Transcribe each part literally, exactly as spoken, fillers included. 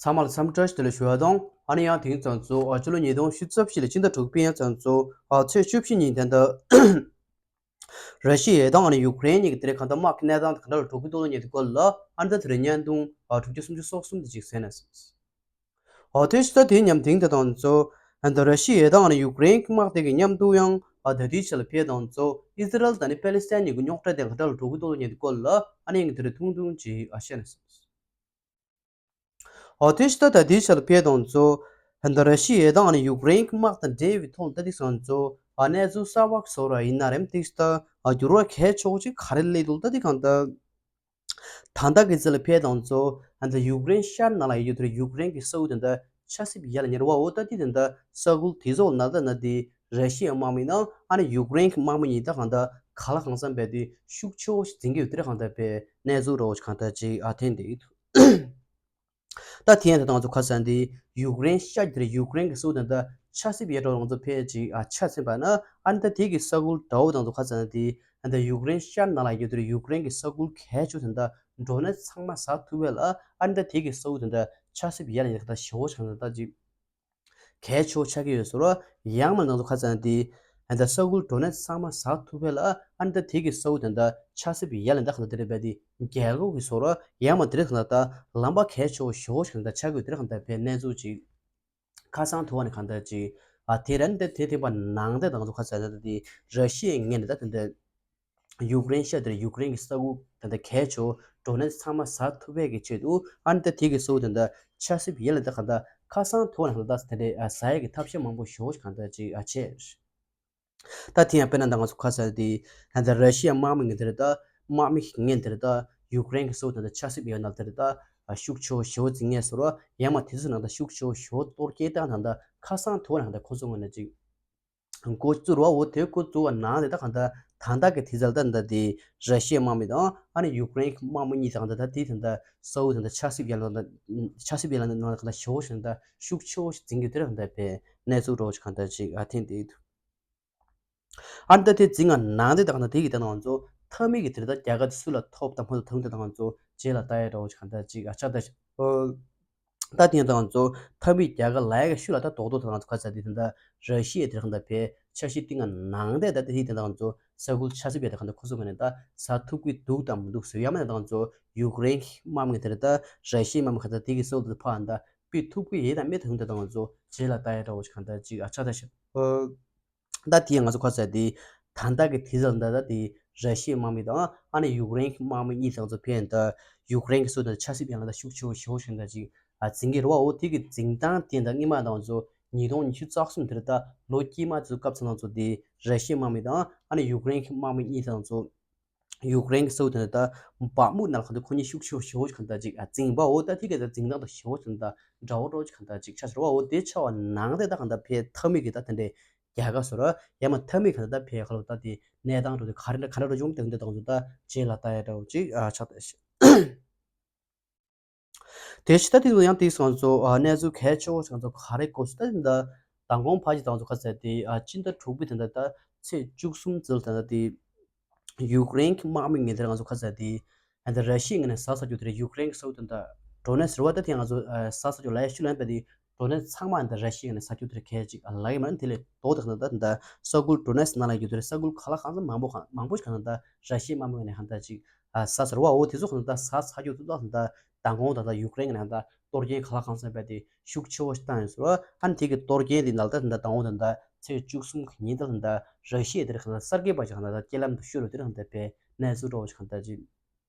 ཚང་མ་ལ་འཚམས་འདྲི་བཀྲ་ཤིས་བདེ་ལེགས་ཞུ་བ་དང་། ཨ་ནི་ཡང་དེང་ཙམ་ཚོ་ཨ་ཕྱི་ལོ་ཉིས་སྟོང་ཉི་ཤུ་རྩ་བཞི་ལོའི་ཕྱི་ཟླ་དྲུག་པའི་ཡང་ཙམ་ཚོ་ཨ་ཚེས་བཅུ་བཞི་ཉིན་དེ་འདྲ་ར་ཤི་ཡ་དང་ཨ་ནི་ཡུཀ་རེན་གཉིས་ཀྱི་དེ་རིང་གང་ལྟར་དམག་གི་གནས་སྟངས་དེ་ག་འདྲ་ལ་འགྲོ་གི་འདུག་ལབ་མཁན་དེ་སྐོར་ལ་ཨ་ནི་ད་དེ་རིང་བརྙན་ཐུང་ཨ་དྲུག་ཅུ་སུམ་ཅུ་སོ་གསུམ་དེ་ཅིག་གསན་ན་གསན། ཨོ་དེ་ཕྱི་ཟླ་དེའི་ཉམས་ཐིང་དེ་དང་ཚོ་ཨ་ནི་ར་ཤི་ཡ་དང་ཨ་ནི་ཡུཀ་རེན་གྱི་དམག་དེ་གི་མཉམ་དུ་ཡང་ཨ་ད་ལྟའི་ཆ་ལ་ཕེབས་དང་ཚོ་ཨི་ཟི་རལ་དང་ཨ་ནི་པེ་ལི་སི་ཐན་གཉིས་ཀྱི་རྙོག་དྲ་དེ་ག་འདྲ་ལ་འགྲོ་གི་འདུག་ལབ་མཁན་དེ་སྐོར་ལ་ཨ་ནི་ཡང་དེ་རིང་ཐུང་ཐུང་ཅིག་ཨ་བཤད་ན་གསན། ཨོ་དེ་ཕྱི་ཟླ་ད་ལྟའི་ཆ་ལ་ཕེབས་དང་ཚོ་ཨ་ནི་ར་ཤི་ཡ་དང་ཨ་ནི་ཡུཀ་རེན་གྱི་དམག་དང་འབྲེལ་བའི་ཐོག་ལ་ད་དེ་སང་ཚོ་ཨ་གནས་ཚུལ་གསར་པ་བཟོ་ར་ཡིན་ན་རེམ་དེ་ཕྱི་ཟླ་ཨ་འགྱུར་བ་གལ་ཆེ་བོ་ཅིག་ག་རེ་སླེབས་འདུག་ད་དེ་གང་ལྟར། ད་ལྟ་གི་ཚེ་ལ་ཕེབས་དང་ཚོ་ཨ་ནི་ད་ཡུཀ་རེན་ཤར་ནང་ལ་ཡོད་དུས་ཡུཀ་རེན་གྱི་ས་ཁུལ་དེ་འདྲ་ཆབ་སྲིད་ཡར་ལ་ཉེ་བ་འོ་ད་དེ་དེ་འདྲ་ས་ཁུལ་དེ་ཚོ་ནང་ད་ན་དེ་ར་ཤི་ཡའི་དམག་མི་དང་ཨ་ནི་ཡུཀ་རེན་གྱི་དམག་མི་གཉིས་ད་གང་ལྟར་གང་ལ་གང་འཚམ་བས་དེ་ཤུགས་ཆེ་བོ་ཞིག་འཛིང་གི་ཡོད་དེ་གང་ལྟར་བས་གནས་ཚུལ་རོ་གང་ལྟར་ཅིག་ཨ་ཐེན་དེ་ཡོད། ད་དེ་ཡང་དེ་དང་ཚོ་ཁ་སང་དེ་ཡུཀ་རེན་ཤར་དེར་ཡུཀ་རེན་གྱི་ས་ཁུལ་དེ་འདྲ་ཆབ་སྲིད་ཡར་འགྲོ་ང་ཚོ་ཕལ་ཅིག་ཨ་ཆ་ཚན་པ་ན་ཨ་ནི་ད་དེ་གི་ས་ཁུལ་འདྲ་བོ་དང་ཚོ་ཁ་སང་དེ་ཨ་ནི་ད་ཡུཀ་རེན་ཤར་ནང་ལ་ཡོད་དུས་ཡུཀ་རེན་གྱི་ས་ཁུལ་གལ་ཆེ་དེ་འདྲ་ཌོ་ནེ་ཚང་མ་ཟ་ཐུབ་པས་ལ་ཨ་ནི་ད་དེ་གི་ས་ཁུལ་དེ་འདྲ་ཆབ་སྲིད་ཡར་ལ་ཡར་ད་ཞེ་བོ་ཆགས་ན་ད་ཅིག་གལ་ཆེ་ཆགས་ཀྱི་ཡོད་ཟེར་བ་ཡང་མ་ནང་ཚོ་ཁ་སང་དེ་ཨ་ནི་ད་ས་ཁུལ་ཌོ་ནེ་ཚང་མ་ཟ་ཐུབ་པས་ལ་ཨ་ནི་ད་དེ་གི་ས་ཁུལ་དེ་འདྲ་ཆབ་སྲིད་ཡར་ལ་ད་ག་ད་དེ་རེད་པས་དེ་རྒྱལ་ཁབ་ཀྱི་ཟེར་བ་ཡང་མ་དེ་རེད་ག་ད་ལམ་པ་གལ་ཆེ་ཞེ་བོ་ཆགས་ན་ད་ཆགས་ཀྱི་ཡོད་དེ་རེད་ག་ད་བས་གནས་ཚུལ་ཅིག་ཁ་སང་ཐུག་པ་ནས་གང་ལྟར་ཅིག་ཨ་དེ་རན་དེ་དེ་ཐེངས་པ་ནང་དེ་དང་ཚོ་ཁ་ཚ་ད་དེ་ར་ཤི་ཡའི་ངོས་ནས་ད་དེ་འདྲ་ཡུཀ་རེན་ཤར་དེར་ཡུཀ་རེན་གྱི་ས་ཁུལ་དེ་འདྲ་གལ་ཆེ་ཌོ་ནེ་ཚང་མ་ཟ་ཐུབ་པའི་གི་ཆེད་དུ་ཨ་ནི་ད་དེ་གི་ས་ཁུལ་དེ་འདྲ་ཆབ་སྲིད་ཡར་ལ་ད་གང་ལྟར་ཁ་སང་ཐུག་པ་ནས་གང་ལྟར་དེ་འདྲ་ཨ་ཟ་ཡ་གི་ཐབས་ཤེས་མང་པོ་ཞེ་བོ་གང་ལྟར་ཅིག་ཨ་བྱས། ད་དེ་ཡང་དཔེར་ན་ད་ང་ཚོ་ཁ་ཚ་དེ་ད་ར་ཤི་ཡ་དམག་མི་ངན་དེ་རེད་ད། དམག་མི་ངན་དེ་རེད་ད། ཡུཀ་རེན་གྱི་ས་ཁུལ་དེ་འདྲ་ཆབ་སྲིད་ཡོད་ན་དེ་རེད་ད། ཤུགས་ཆེ་བོ་ཞེ་བོ་འཛིང་ངེས་ཟེར་བ་ཡང་མ་དེ་ཚོ་ནང་ད་ཤུགས་ཆེ་བོ་ཞེ་བོ་གཏོར་སྐྱེལ་བཏང་ད་ད་ཁ་སང་ཐུག་པ་ནང་ད་ཁོ་ཚོ་ངོས་ནས་ཅིག་འགོ་བཙུགས་རོགས་འོ་དེ་འགོ་བཙུགས་པ་ནང་དེ་ད་གང་ད་ད་ད་གི་དེ་ཚལ་ད་ད་དེ་ར་ཤི་ཡའི་དམག་མི་དང་ཨ་ནི་ཡུཀ་རེན་གྱི་དམག་མི་གཉིས་ད་གང་ད་ད་དེ་ད་ད་ས་ཁུལ་ད་ད་ཆབ་སྲིད་ཡར་ལ་ད་ཆབ་སྲིད་ཡར་ལ་ནང་ད་གང་ད་ཞེ་བོ་ཞིག་ད་ཤུགས་ཆེ་བོ་ཞིག་འཛིང་གི་དེ་རེད་གང་ད་བས་གནས་ཚུལ་རོགས་ཞིག་གང་ད་ཅིག་ཨ་ཐེན་དེ་འདུག་ཨ་ནི་ད་དེ་འཛིང་ང་ནང་དེ་དང་ན་དེ་གི་དེ་ནང་ཚོ་མཐའ་མི་གི་དེ་ད་རྒྱལ་ཁ་དེ་སུ་ལ་ཐོབ་དང་མ་ཐོབ་དེ་དང་ཚོ་རྗེས་ལ་ལྟ་ཡ་འདྲ་བོ་ཞིག་གང་ལྟར་ཅིག་ཨ་ཆ་ད་ཤི་ད་དེ་དང་ཚོ་མཐའ་མི་རྒྱལ་ཁ་ལ་ཡ་གི་ཤུ་ལ་ད་རྡོག་རྡོག་དེ་དང་ཚོ་ཁ་ཚ་དེ་དེ་ད་ར་ཤི་ཡ་དེ་གང་ལྟར་བས་ཆ་ཤི་ཏི་ང་ནང་དེ་ད་དེ་དེ་དང་ཚོ་ས་ཁུལ་ཆ་སི་བས་དེ་གང་ལྟར་ཁོ་ཚོ་ངོས་ནས་ད་ས་ཐུབ་ཀི་འདུག་དང་མི་འདུག་ཟེར་ཡ་མ་དང་ཚོ་ཡུཀ་རེན་གི་དམག་མི་དེ་ད་ར་ཤི་ཡའི་དམག་མི་ཁ་ཚ་དེ་གི་ས་ཁུལ་དེ་ཕ་ཨ་ད་པི་ཐུབ་ཀི་ཡེ་དང་མེ་དང་དེ་དང་ཚོ་རྗེས་ལ་ལྟ་ཡ་འདྲ་བོ་ཞིག་གང་ལྟར་ཅིག་ཨ་ཆ་ད་ཤི། ད་དེ་ང་ཚོ་ཁ་ཚ་དེ་ད་ལྟ་གི་དེ་ཟ་ད་ད་དེ་ར་ཤི་ཡའི་དམག་མི་དང་ཨ་ནི་ཡུཀ་རེན་གྱི་དམག་མི་གཉིས་དང་ཚོ་ཕན་ད་ཡུཀ་རེན་གྱི་སོ་ད་ཆབ་སྲིད་ཡང་ལ་ད་ཤུགས་ཆེ་བོ་ཞེ་བོ་ཞིག་ད་ཅིག་ཨ་འཛིང་གི་རེད་བ། འོ་དེ་གི་འཛིང་སྟངས་དེ་ད་སྔོན་མ་དང་ཚོ་ཉིས་སྟོང་ཉི་ཤུ་རྩ་གསུམ་དེར་ད་ལོ་དཀྱིལ་མ་ཚོ་སྐབས་ཚ་ནང་ཚོ་དེ་ར་ཤི་ཡའི་དམག་མི་དང་ཨ་ནི་ཡུཀ་རེན་གྱི་དམག་མི་གཉིས་དང་ཚོ་ཡུཀ་རེན་གྱི་ས་ཁུལ་དེ་ད་བག་མུག་ནང་ལ་གང་ད་ཁོ་གཉིས་ཤུགས་ཆེ་བོ་ཞེ་བོ་ཞིག་གང་ད་ཅིག་ཨ་འཛིང་བ། འོ་ད་དེ་གི་ད་འཛིང་སྟངས་ད་ཞེ་བོ་ཞིག་ད་འདྲ་བོ་འདྲ་བོ་ཞིག་གང་ད་ཅིག་ཆ་ཟེར་བ། འོ་དེ་ཆ་བ་ནང་དེ་ད་གང་ད་ཕའི་མཐའ་མི་གི་ད་དེ་འདྲའི་རྒྱལ་ཁ་ཟེར་བ་ཡང་མ་མཐའ་མི་ག་ད་ཕའི་ཁ་ལོ་ད་དེ་གནས་སྟངས་འགྲོ་དེ་ག་རེ་འདྲ་ག་འདྲ་འགྲོ་བྱུང་དེ་འདྲ་དང་ཚོ་ད་རྗེས་ལ་ལྟ་ཡ་འདྲ་བོ་ཅིག་ཨ་ཆགས་ད་ཤི། དེ་ཕྱི་ད་དེ་ཚོ་ཡང་དེ་སོང་ཚོ་ཨ་གནས་ཚུལ་གལ་ཆེ་བོ་ཚང་ཚོ་ག་རེ་གོ་སོང་ད་དེ་འདྲ་མདང་དགོང་ཕ་ཅི་དང་ཚོ་ཁ་ཚ་དེ་ཨ་སྤྱི་ཟླ་དྲུག་པའི་དེ་འདྲ་ད་ཚེས་བཅུ་གསུམ་ཚེས་ལ་དེ་འདྲ་དེ། ཡུཀ་རེན་གྱི་དམག་མི་ངན་དེ་ང་ཚོ་ཁ་ཚ་དེ་ཨ་ད་ར་ཤི་ཡའི་ངོས་ནས་ཟ་ས་རྒྱུ་དེ་རེད། ཡུཀ་རེན་གྱི་ས་ཁུལ་དེ་འདྲ་ཌོ་ནེ་ཚི་ཟེར་བ་ད་དེ་ང་ཚོ་ཨ་ཟ་ས་རྒྱུ་ལ་ཡ་ཤུ་ལན་པ་དེ་ཌོ་ནེ་ཚི་ཚང་མ་ཨ་ད་ར་ཤི་ཡའི་ངོས་ནས་ཟ་རྒྱུ་དེ་རེད། གལ་ཅིག་ཨ་ལ་ཡི་མ་ནི་དེ་ལས་ཏོག་དེ་ཁ་ད་ད་ད་ས་ཁུལ་ཌོ་ནེ་ཚི་ནང་ལ་རྒྱུ་དེ་རེད། ས་ཁུལ་ག་ལ་གང་ཚ་མང་པོ་གང་མང་པོ་ཞིག་ག་ད་ད་ར་ཤི་ཡའི་དམག་མི་ངོས་ནས་ག་ད་ཅིག་ཨ་ཟ་ཟེར་བ། འོ་དེ་ཚོ་ག་ད་ད་ཟ་ཟ་རྒྱུ་དེ་ད་ད་མདང་དགོང་ད་ད་ཡུཀ་རེན་གྱི་ནང་ད་གཏོར་སྐྱོན་ག་ལ་གང་ཚ་པ་དེ་ཤུགས་ཆེ་བོ་ཞིག་བཏང་ཡོད་ཟེར་བ། ཨ་ནི་དེ་གི་གཏོར་སྐྱོན་དེ་ནང་ད་ད་མདང་དགོང་ད་ད་ཚེས་བཅུ་གསུམ་གི་ཉིན་ད་ད་ར་ཤི་ཡ་དེར་ག་ད་གསར་འགོད་པ་ཞིག་ག་ད་ད་རྐྱེན་ལམ་དུ་ཤོར་བ་དེར་ག་ད་པའི་གནས་ཚུལ་འདྲ་བོ་ཞིག་ག་ད་ཅིག་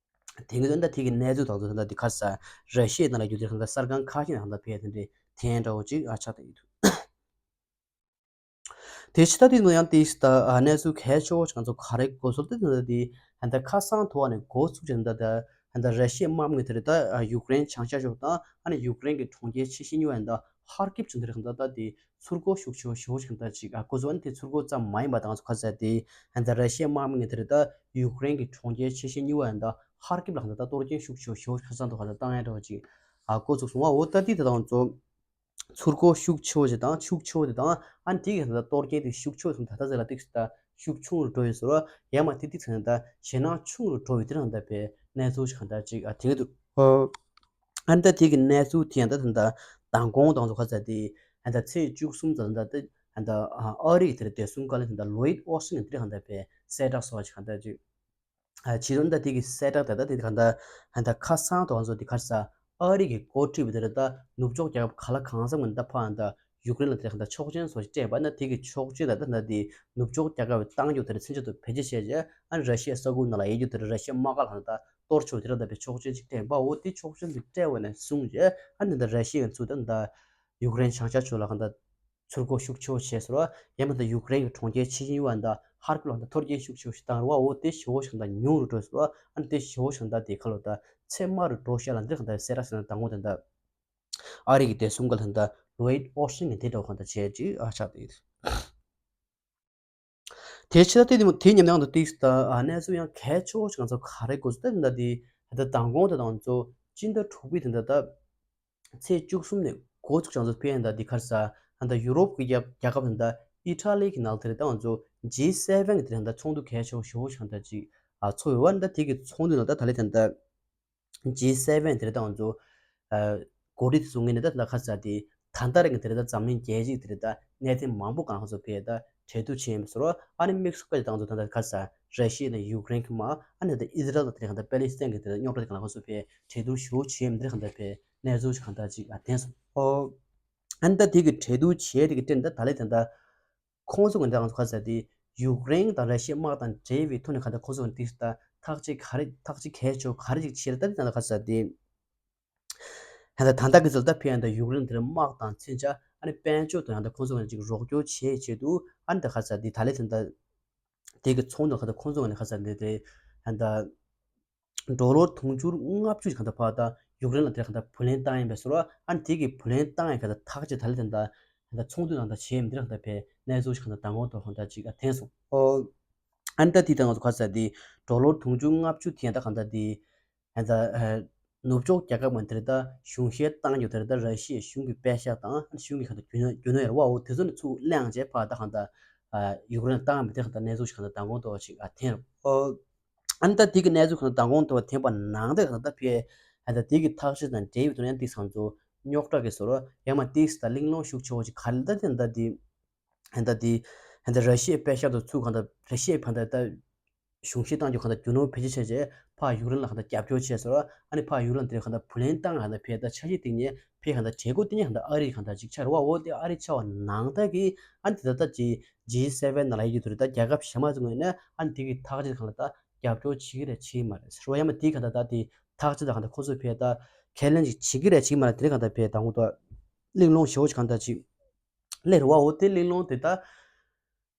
དེང་གི་དོན་དག་དེ་གི་གནས་ཚུལ་དང་ཚོ་ད་ད་དེ་ཁ་ས་ར་ཤི་ཡའི་ནང་ལ་རྒྱུ་དེར་ག་ད་གསར་ཁང་ཁག་ཅིག་ནང་ག་ད་པའི་དེ་འདྲའི་ཐེན་འདྲ་བོ་ཅིག་ཨ་ཆགས་ད་ཡོད་འདུག་དེ་ཕྱི་ད་དེ་ནང་ཡང་དེ་ད་གནས་ཚུལ་གལ་ཆེ་བོ་ང་ཚོ་ག་རེ་གོ་སོང་དེ་ད་དེ་ད་ཁ་སང་ཐོག་ནས་འགོ་ཚུགས་ཀྱི་ད་ད་ད་ར་ཤི་ཡའི་དམག་མི་དེ་རེད་ད་ཡུཀ་རེན་བྱང་ཤར་ཕྱོགས་དང་ཨ་ནི་ཡུཀ་རེན་གྱི་གྲོང་ཁྱེར་ཆེ་ཤོས་གཉིས་པ་ཡིན་ད་ཧར་ཀིབ་ཚོ་དེ་རེད་ད་ད་དེ་ཚུར་རྒོལ་ཤུགས་ཆེ་བོ་ཞེ་བོ་ཞིག་ད་ཅིག་ཨ་གོ་སོང་། ཨ་ནི་དེ་ཚུར་རྒོལ་ཙམ་མ་ཡིན་པ་ད་ང་ཚོ་ཁ་ས་དེ་ད་ར་ཤི་ཡའི་དམག་མི་དེ་རེད་ད་ཡུཀ་རེན་གྱི་གྲོང་ཁྱེར་ཆེ་ཤོས་གཉིས་པ་ཡིན་ད་ཧར་ཀིབ་ལ་ད་གཏོར་སྐྱོན་ཤུགས་ཆེ་བོ་ཞེ་བོ་ཁ་སང་ཐོག་ཁ་ད་བཏང་ཡ་འདྲ་བོ་ཅིག་ཨ་འགོ་ཚུགས་སོང་བ། འོ་ད་དེ་ད་ང་ཚོ། ཚུར་རྒོལ་ཤུགས་ཆེ་བོ་ཞིག་དང་ཤུགས་ཆེ་བོ་དེ་དང་ཨ་ནི་དེ་གི་ད་གཏོར་སྐྱོན་དེ་ཤུགས་ཆེ་བོ་དང་ད་ལྟ་ཟེར་ལ་ཏིག་ད་ཤུགས་ཆུང་རུ་འགྲོ་ཡོད་ཟེར་བ། ཡང་མ་དེ་ཏིག་ཟེར་ན་ད་ཞེད་སྣང་ཆུང་རུ་འགྲོ་ཡོད་དེ་རང་ད་པའི་གནས་ཚུལ་ཞིག་ག་ད་ཅིག་ཨ་དེ་གི་འདུག་ཨོ། ཨ་ནི་ད་དེ་གི་གནས་ཚུལ་དེ་ཡང་ད་ད་ལྟ་མདང་དགོང་དང་ཚོ་ཁ་ཚ་དེ་ཨ་ད་ཚེས་བཅུ་གསུམ་ཙམ་ད་ད་ཨ་ད་ཨ་རི་གི་དེར་བདེ་སྲུང་བཀའ་བློན་ད་ལོ་ཡིད་ཨོ་སི་ཊིན་གི་དེར་གང་ད་པའི་གསལ་བསྒྲགས་སོགས་ཀྱི་གང་ད་ཅིག་ཨ་ཕྱི་དོན་ད་དེ་གི་གསལ་བསྒྲགས་ད་ད་དེ་གང་ད་ཨ་ད་ཁ་སང་དང་ཚོ་དེ་ཁ་ཚ་ཨ་རི་གི་འགོ་ཁྲིད་པ་དེར་ད་ནུབ་ཕྱོགས་རྒྱལ་ཁབ་ག་ལ་གང་འཚམ་གི་ད་ཕ་ཨ་ད་ཡུཀ་རེན་ལ་དེ་གང་ད་ཆོག་མཆན་སོགས་ཀྱི་སྤྲད་པ་ན་དེ་གི་ཆོག་མཆན་ད་ད་ད་དེ་ནུབ་ཕྱོགས་རྒྱལ་ཁབ་བཏང་རྒྱུ་དེར་མཚན་ཆེད་དུ་བེད་སྤྱོད་བྱས་རྗེས་ཨ་ནི་ར་ཤི་ཡའི་ས་ཁུལ་ནང་ལ་ཡོད་རྒྱུ་དེར་ར་ཤི་ཡ་དམག་སྒར་ལ་ད་གཏོར་ཆོག་དེ་ར་ད་པའི་ཆོག་མཆན་ཅིག་སྤྲད་པ་འོ་དེ་ཆོག་མཆན་ཅིག་སྤྲད་པ་ནས་བཟུང་རྗེས་ཨ་ནི་ད་ར་ཤི་ཡ་ཚུ་ད་ད་ཡུཀ་རེན་བྱང་ཤར་ཕྱོགས་ལ་གང་ད་ཚུར་རྒོལ་ཤུགས་ཆེ་བོ་བྱས་སོང་བ། ཡང་མིན་ད་ཡུཀ་རེན་གྱི་གྲོང་ཁྱེར་ཆེ་ཤོས་ཡིན་པ་ད་ཧར་ཀིབ་ལ་ད་འཐོར་རྐྱེན་ཤུགས་ཆེ་བོ་ཞིག་བཏང་རེད་བ། འོ་དེ་ཞེ་བོ་ཞིག་ད་ཉུང་རུ་འགྲོ་སོང་བ། ཨ་ནི་དེ་ཞེ་བོ་ཞིག་ད་དེ་ཁ་ལོ་ད་ཚད་དམའ་རུ་འགྲོ་ཤག་ལ་འདིར་གང་ད་སེ་ར་སེ་ན་དང་པོ་དེ་ད་ཨ་རི་གི་བདེ་སྲུང་ག་ལ་ད་ལོ་ཡིད་ཨོ་སི་ཊིན་གི་དེ་འདྲ་བ་གང་ད་བྱས་ཅིག་ཨ་ཆགས་དེ། དེ་ཕྱི་ད་དེ་དེ་མོ་དེ་ཉམས་ལྡན་དུ་ཏིག་ད་ཨ་གནས་ཚུལ་ཡང་གལ་ཆེ་བོ་ཞིག་ང་ཚོ་ག་རེ་དགོས་སུ་ད་འདི་ད་དེ་ད་མདང་དགོང་དེ་དང་ཚོ་སྤྱི་ཟླ་དྲུག་པའི་དེ་འདྲ་ད་ཚེས་བཅུ་གསུམ་ནས་འགོ་ཚུགས་ཀྱང་ཚོ་ཕན་ད་དེ་ཁར་ས་ཨ་ད་ཡུ་རོབ་ཀྱི་རྒྱལ་རྒྱལ་ཁབ་དེ་ད་ཨི་ཊ་ལི་གི་ནང་དེ་རེད་ད་ང་ཚོ་ཇི་སེ་ཝེན་གི་དེ་རེད་ད་ཚོགས་འདུ་གལ་ཆེ་བོ་ཞེ་བོ་ཞིག་ད་ཅིག་ཨ་ཚོགས་ཡོད་བ། ད་དེ་གི་ཚོགས་འདུ་ནང་ད་ད་ལེ་དེ་ད། ཇི་སེ་ཝེན་དེ་རེད་ད་ང་ཚོ་ཨ་འགོ་ཁྲིད་དེ་ཚོ་ངོས་ནས་ད་ད་ཁ་ས་དེ་ད་ལྟ་རང་གི་དེ་རེད་ད་འཛམ་གླིང་རྒྱལ་སྤྱིའི་དེ་རེད་ད་གནད་དོན་མང་པོ་གང་ལ་ཁ་སོ་ཕེ་ད་གྲོས་བསྡུར་བྱས་ཡིན་པ་སོ་རོ། ཨ་ནི་དམིགས་སུ་བཀར་ད་ང་ཚོ་ད་ལྟ་ཁ་ས་ར་ཤི་ཡ་དང་ཡུཀ་རེན་གི་མ་ཨ་ནི་ད་ཨི་ཟི་རལ་དང་དེ་རེད་ད་པེ་ལི་སི་ཐན་གི་དེ་རེད་རྙོག་དྲ་དེ་གང་ལ་ཁ་སོ་ཕེ་གྲོས་བསྡུར་ཞུ་བྱས་ཡིན་དེ་རེད་གང་ད་ཕེ་གནས་ཚུལ་ཞིག་གང་ད་ཅིག་ཨ་བསྟན་སོང་ཨོ། ཨ་ནི་ད་དེ་གི་གྲོས་བསྡུར་བྱས་དེ་གི་སྟེང་ད་ད་ལེ་དེ་ད། ཁོང་ཚོ་གི་འདི་ང་ཚོ་ཁ་ཟེར་དེ་ཡུཀ་རེན་དང་ར་ཤི་ཡའི་དམག་དང་འབྲེལ་བའི་ཐོག་ནས་ག་འདྲ་ཁོང་ཚོ་གི་འདི་ད་ཐག་གཅོད་ག་རེ་ཐག་གཅོད་གལ་ཆེ་བ་ག་རེ་ཅིག་བྱེད་རེད་ད་འདི་ད་ཁ་ཟེར་དེ། ཧན་ད་ད་ལྟ་གི་ཚོད་ལྟ་ཕི་ཡན་དང་ཡུཀ་རེན་དེར་དམག་དང་མཚོན་ཆ་ཨ་ནི་དཔལ་འབྱོར་དང་ཡང་ད་ཁོང་ཚོ་གི་ཅིག་རོགས་སྐྱོར་བྱེད་ཆེད་དུ་ཨ་ནི་ད་ཁ་ཟེར་དེ་ད་ལེ་དེ་ད་དེ་གི་ཚོང་དང་ཁ་ད་ཁོང་ཚོ་གི་ཁ་ཟེར་དེ་དེ་ཧན་ད། ཌོ་ལར་དུང་ཕྱུར་ལྔ་བཅུ་ཞིག་གང་ལྟར་ཕར་ད་ཡུཀ་རེན་ལ་དེར་གང་ལྟར་བུ་ལོན་བཏང་ཡིན་པས་སོ་ར། ཨ་ནི་དེ་གི་བུ་ལོན་བཏང་ཡིན་གང་ལྟར་ཐག་གཅོད་ད་ལེ་དེ་འདྲ་གང་ལྟར་ཚོང་དུས་ནང་ད་བྱེད་མི་འདིར་གང་ལྟར་ཕེ་གནས་ཚུལ་ཞིག་གང་ལྟར་དང་པོ་དོ་གང་ལྟར་ཅིག་ཨ་འཐེན་སོང་ཨོ། ཨ་ནི་ད་དེ་ད་ང་ཚོ་ཁ་ས་དེ་ཌོ་ལར་དུང་ཕྱུར་ལྔ་བཅུ་དེ་ཡང་ད་གང་ལྟར་དེ་ཨ་ད་ནུབ་ཕྱོགས་རྒྱལ་ཁབ་མ་དེར་ད་གཞུང་བཞེས་བཏང་རྒྱུ་དེར་ད་ར་ཤི་ཡའི་གཞུང་གི་པད་ཤག་དང་གཞུང་གི་གང་ལྟར་རྒྱུ་ནོར་རྒྱུ་ནོར་ཡར་བ་འོ་དེ་ཚོ་ནི་ཚུར་གླེང་བྱས་ཕར་ད་གང་ལྟར་ཡུཀ་རེན་བཏང་མི་དེ་གང་ལྟར་གནས་ཚུལ་ཞིག་གང་ལྟར་དང་པོ་དོ་ཅིག་ཨ་འཐེན་རོ། ཨ་ནི་ད་དེ་གི་གནས་ཚུལ་གང་ལྟར་མདང་དགོང་དུ་བ་འཐེན་པ་ནང་དེ་གང་ལྟར་ཕེ་ཨ་ད་དེ་གི་ཐག་གཅོད་དང་འབྲེལ་བའི་ཐོག་ནས་ཏིག་སང་ཚོ་རྙོག་དྲ་གི་བཟོ་རོ་ཡང་མ་ཏིག་ད་གླེང་སློང་ཤུགས་ཆེ་བོ་ཅིག་ག་ལ་ད་དེ་ད་དེ་ཨ་ད་དེ་ཨ་ད་ར་ཤི་ཡའི་པད་ཤག་ཏུ་ཚུར་གང་ལྟར་ར་ཤི་ཡའི་ཕན་ད་ད་གཞུང་བཞེས་བཏང་རྒྱུ་གང་ལྟར་རྒྱུ་ནོར་བེད་སྤྱོད་བྱས་རྗེས་ཕར་ཡུཀ་རེན་ལ་གང་ལྟར་རྒྱབ་སྐྱོར་བྱས་སོ་ར། ཨ་ནི་ཕར་ཡུཀ་རེན་དེ་གང་ལྟར་བུ་ལོན་བཏང་གང་ལྟར་ཕེ་ད་འཆར་གཞི་བཏིང་ནས་ཕེ་གང་ལྟར་བྱེད་སྒོ་བཏིང་ནས་གང་ལྟར་ཨ་རི་གང་ལྟར་ཅིག་ཆགས་རེད་བ། འོ་དེ་ཨ་རི་ཆགས་པ་ནང་ད་གི་ཨ་ནི་དེ་ད་ད་ཅིག་ཇི་སེ་ཝེན་ནང་ལ་ཡོད་རྒྱུ་དེ་རེད་ད་རྒྱལ་ཁབ་གཞན་མ་ཚོ་ངོས་ནས་ཨ་ནི་དེ་གི་ཐག་གཅོད་གང་ལ་ད་རྒྱབ་སྐྱོར་བྱེད་ཀྱི་རེད་བྱེད་ཀྱི་མ་རེད་ཟེར་བ། ཡང་མ་དེ་གང་ལྟར་ད་དེ་ཐག་གཅོད་ད་གང་ལྟར་ཁོ་ཚོས་ཕེ་ད་ཁས་ལེན་ཅིག་བྱེད་ཀྱི་རེད་བྱེད་ཀྱི་མ་རེད། དེ་རིང་གང་ལྟར་ཕེ་དང་པོ་ད་གླེང་སློང་ཞེ་བོ་ཅིག་གང་ལྟར་ཅིག་སླེབས་རེད་བ། འོ་དེ་གླེང་སློང་དེ་ད་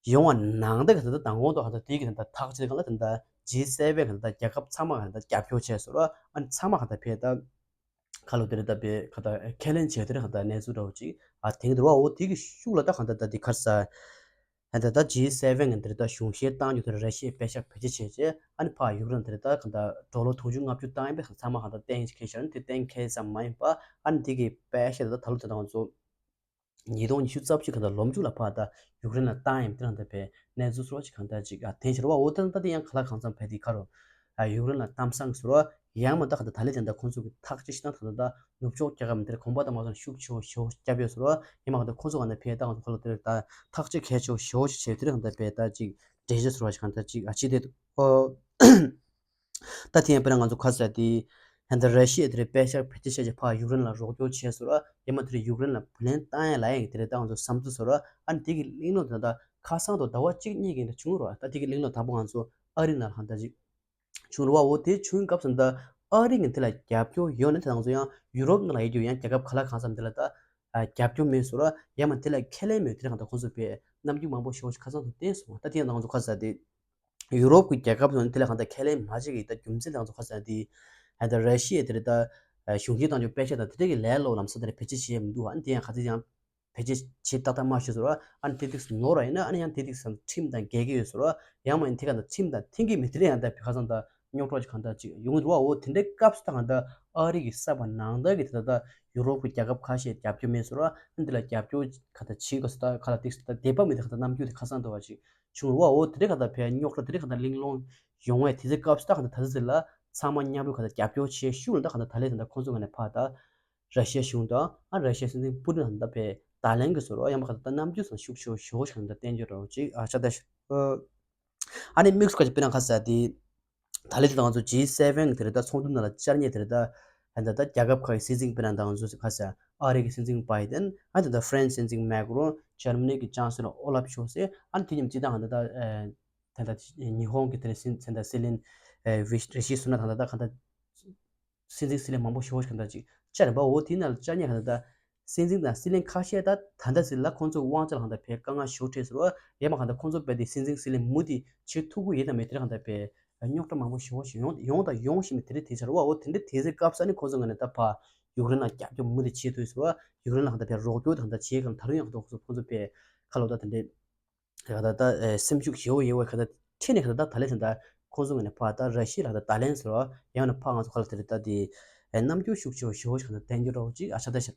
ཡོང་བ་ནང་ད་གང་ལྟར་ད་དང་པོ་ད་གང་ལྟར་དེ་གི་ད་ཐག་གཅོད་གང་ལ་ད་ད་ཇི་སེ་ཝེན་གང་ལྟར་རྒྱལ་ཁབ་ཚང་མ་གང་ལྟར་རྒྱབ་སྐྱོར་བྱས་སོ་ར། ཨ་ནི་ཚང་མ་གང་ལྟར་ཕེ་ད་ཁ་ལོ་དེ་རེད་ད་པའི་ཁ་ད་ཁས་ལེན་བྱས་དེ་རེད་གང་ལྟར་གནས་ཚུལ་འདྲ་བོ་ཅིག་ཨ་དེང་དུ་བ། འོ་དེ་གི་ཤུགས་ལ་ད་གང་ལྟར་ད་དེ་ཁར་ས་ཨ་ད་ད་ཇི་སེ་ཝེན་གི་དེ་རེད་ད་གཞུང་བཞེས་བཏང་རྒྱུ་དེ་རེད། ར་ཤི་ཡའི་པད་ཤག་བེད་སྤྱོད་བྱས་རྗེས་ཨ་ནི་ཕར་ཡུཀ་རེན་དེ་རེད་ད་གང་ལྟར་ཌོ་ལར་དུང་ཕྱུར་ལྔ་བཅུ་བཏང་ཡིན་པས་ཚང་མ་གང་ལྟར་གཏན་འཁེལ་བྱས་ཨ་ནི་དེ་གཏན་འཁེལ་ཙམ་མ་ཡིན་པ་ཨ་ནི་དེ་གི་པད་ཤག་དེ་ད་ད་ལོ་དེ་ད་ང་ཚོ། ཉིས་སྟོང་ཉི་ཤུ་རྩ་བཞི་གང་ལྟར་ལོ་མཇུག་ལ་ཕར་ད་ཡུཀ་རེན་ལ་བཏང་ཡིན་དེ་རང་ད་པའི་གནས་ཚུལ་སོགས་ཅིག་གང་ལྟར་ཅིག་ཨ་འཐེན་ཕྱིར་བ། འོ་ད་ད་དེ་ཡང་ག་ལ་གང་འཚམ་ཕེ་དེ་ཁ་རོ་ཨ་ཡུཀ་རེན་ལ་གཏམ་བཟང་ཟེར་བ། ཡང་མ་ད་གང་ལྟར་ད་ལེ་དེ་འདྲ་ཁོང་ཚོ་གི་ཐག་གཅོད་ཤི་ད་ད་ད་ནུབ་ཕྱོགས་རྒྱལ་ཁབ་མི་དེར་གོམ་པ་དང་མ་སོང་ཤུགས་ཆེ་བོ་ཞེ་བོ་བརྒྱབ་ཡོད་ཟེར་བ། ཡང་མ་གང་ལྟར་ཁོང་ཚོ་གང་ལྟར་ཕེ་ད་ང་ཚོ་ཁ་ལོ་དེར་ད་ཐག་གཅོད་གལ་ཆེ་བོ་ཞེ་བོ་ཞིག་བྱས་དེ་རང་ད་པའི་ད་ཅིག་འགྲེལ་བཤད་ཟེར་བ་ཞིག་གང་ལྟར་ཅིག་ཨ་ཅི་དེ་འདུག་ཨོ། ད་དེ་ཡང་དཔེར་ན་ང་ཚོ་ཁ་ཟེར་དེ་ཧན་ད་ར་ཤི་ཡ་དེ་རེད་པད་ཤག་བེད་སྤྱོད་བྱས་རྗེས་ཕར་ཡུཀ་རེན་ལ་རོགས་སྐྱོར་བྱས་སོང་ར། ཡང་མ་དེ་རེད་ཡུཀ་རེན་ལ་བུ་ལོན་བཏང་ཡ་ལ་ཡང་དེ་རེད་ད་ང་ཚོ་བསམ་ཚུལ་སོང་ར། ཨ་ནི་དེ་གི་གླེང་སློང་དེ་ད་ཁ་སང་དུ་ཟླ་བ་གཅིག་གཉིས་ཀྱི་འདྲ་བྱུང་ར། ད་དེ་གི་གླེང་སློང་དང་པོ་ང་ཚོ་ཨ་རི་ནང་ལ་ཧན་ད་ཅིག་བྱུང་ར་བ། འོ་དེ་བྱུང་སྐབས་སུ་ད་ཨ་རི་ངས་དེ་ལ་རྒྱབ་སྐྱོར་ཡོད་ན་དེ་ང་ཚོ་ཡང་ཡུ་རོབ་ནང་ལ་ཡོད་རྒྱུ་ཡང་རྒྱལ་ཁབ་ག་ལ་གང་འཚམ་དེ་ལ་ད་རྒྱབ་སྐྱོར་མེད་སོང་ར། ཡང་མ་དེ་ལ་ཁས་ལེན་མེད་དེ་ལ་གང་ད་ཁོང་ཚོ་པས་རྣམ་འགྱུར་མང་པོ་ཤོར་ཁ་སང་དུ་བསྟན་སོང་། ད་དེ་ཡང་ང་ཚོ་ཁ་ཟེར་དེ། ཡུ་རོབ་ཀྱི་རྒྱལ་ཁབ་ཚོ་ནི་དེ་ལ་གང་ལྟར་ཁས་ལེན་མ་བྱེད་ཀྱི་ད་རྒྱུ་མཚན་དང་ཚོ་ཁ་ཟེར་དེ། ཨ་ད་ར་ཤི་ཡ་དེ་རེད་ད། གཞུང་གིས་བཏང་རྒྱུ་པད་ཤག་དང་དེ་འདྲ་གི་ལས་སླ་པོ་ལམ་སང་དེ་རེད་བེད་སྤྱོད་བྱེད་ཡ་མི་འདུག་ཨ་ནི་དེ་ཡང་ག་ཚོད་ཡང་བེད་སྤྱོད་བྱེད་ཏག་ཏག་མ་ཤེས་སོང་ར། ཨ་ནི་དེ་ཏིག་ནོར་བ་ཡིན་ན་ཨ་ནི་ཡང་དེ་ཏིག་སང་ཁྲིམས་དང་འགལ་གྱི་ཡོད་སོང་ར། ཡང་མ་ཡིན་དེ་ག་ད་ཁྲིམས་དང་མཐུན་གྱི་མི་དེ་རེད་ཡང་ད་བི་ཁ་སང་ད་རྙོག་དྲ་ཅིག་གང་ལྟར་ཅིག་ཡོང་གི་འདུག་ཨ། འོ་དེ་འདྲའི་སྐབས་སུ་ད་གང་ལྟར་ཨ་རི་གི་ས་བ་ནང་ལྟར་གི་དེ་ད་ད་ཡུ་རོབ་ཀྱི་རྒྱལ་ཁབ་ཁ་ཤས་རྒྱབ་སྐྱོར་མེད་སོང་ར། ཨ་ནི་དེ་ལ་རྒྱབ་སྐྱོར་ག་ད་བྱེད་དགོས་སོ་ད་ག་ལ་ཏིག་སོ་ད་དད་པ་མེད་དེ་ག་ད་རྣམ་འགྱུར་དེ་ཁ་སང་འདུག་བ་ཅིག་བྱུང་རུ་བ། འོ་དེ་རེད་ག་ད་ཕའི་རྙོག་དྲ་དེ་རེད་ག་ད་གླེང་སློང་ཡོང་བའི་དེ་ཚེ་སྐབས་སུ་ད་ག་ད་ད་ཚེ་ལ་ ཚང་མ་མཉམ་རུབ་ག་ད་རྒྱབ་སྐྱོར་བྱེད་ཤུགས་ལ་ད་ག་ད་ད་ལན་ད་ད་ཁོང་ཚོ་ངོས་ནས་ཕར་ད་ར་ཤི་ཡ་གཞུང་དང་ཨ་ར་ཤི་ཡའི་སྲིད་འཛིན་པུ་ཏིན་ད་ད་ད་ཕེ་ད་ལན་གི་བཟོ་རོགས་ཡང་མ་ག་ད་ད་རྣམ་འགྱུར་སོགས་ཤུགས་ཆེ་ཤོས་ཤིག་ག་ད་བསྟན་རྒྱུ་རོགས་ཅིག་ཨ་ཆ་ད་ཤ་ཨ་ནི་དམིགས་སུ་བཀར་ཅིག་དཔེར་ན་ཁ་ས་དེ། ད་ལན་དེ་ང་ཚོ་ཇི་སེ་ཝེན་དེ་རེད་ད་ཚོགས་འདུ་ནང་ལ་བཅར་མཁན་དེ་རེད་ད། ད་ད་རྒྱལ་ཁབ་ཁག་གི་སྲིད་འཛིན་དཔེར་ན་ད་ང་ཚོ་ཁ་ས་ཨ་རི་གི་སྲིད་འཛིན་བྷའི་ཏན་ཨ་ད་ད་ཧྥ་རན་སི་སྲིད་འཛིན་མེག་རོན་ཇར་མ་ནི་གི་ཅང་སེ་ལོར་ཨོ་ལབ་ཤོལ་ཚ་ཨ་ནི་དེ་མཉམ་སྤྱི་བཏང་ད་ད་ད་ད་ཉི་ཧོང་གི་དེ་རེད་སྲིད་ད་སྲིད་བློན་རི་ཤི་སུ་ནག་ད་ད་ད་ག་ད། སྲིད་འཛིན་སྲིད་བློན་མང་པོ་ཞེ་པོ་ཞིག་གང་ལྟར་ཅིག་བཅར་བ་འོ་དེའི་ནང་ལ་བཅར་མཁན་གང་ལྟར་ད། སྲིད་འཛིན་དང་སྲིད་བློན་ཁ་ཤས་ད་ད་ལྟ་ཟིག་ལ་ཁོང་ཚོའི་དབང་ཆ་ལ་གང་ལྟར་ཕེ་དཀའ་ངལ་ཞེ་པོ་འཕྲད་ཟེར་བ་ཡང་མ་གང་ལྟར་ཁོང་ཚོ་རྦད་དེ་སྲིད་འཛིན་སྲིད་བློན་མུ་མཐུད་བྱེད་ཐུབ་ཀྱི་ཡོད་དམ་མེད་དེ་གང་ལྟར་ཕེ་རྙོག་དྲ་མང་པོ་ཞེ་པོ་ཞིག་ཡོང་ཡོང་དང་ཡོང་བཞིན་པའི་དེ་རིང་དེ་ཆར་བ་འོ་དེ་འདྲ་དེ་ཚེ་སྐབས་ས་ནས་ཁོང་ཚོ་ངོས་ནས་ད་ཕ་ཡུཀ་རེན་ལ་རྒྱབ་སྐྱོར་མུ་མཐུད་བྱེད་ཐུབ་ཟེར་བ་ཡུཀ་རེན་ལ་གང་ལྟར་ཕེ་རོགས་སྐྱོར་དང་གང་ལྟར་བྱེད་གང་ལྟར་ཡང་ཁོང་ཚོ་ཁོང་ཚོ་ཕེ་ཁ་ལོ་ད་དེ་འདྲའི། ག་ད་ད་སེམས་ཤུགས་ཞེ་པོ་ཡོད་པ་ག་ད་ཁྲིད་ནས་ག་ད་ད་ད་ལན་ད་ཁོང་ཚོ་ངོས་ནས་ཕར་ད་ར་ཤི་ཡ་ལ་ད་ད་ལན་ཟེར་བ་ཡང་ན་ཕར་ང་ཚོ་ག་ལ་དེ་རེད་ད་དེ་རྣམ་འགྱུར་ཤུགས་ཆེ་བ་ཞེ་པོ་ཞིག་ག་ད་བསྟན་རྒྱུ་རོགས་ཅིག་ཨ་ཆ་ད་ཤ་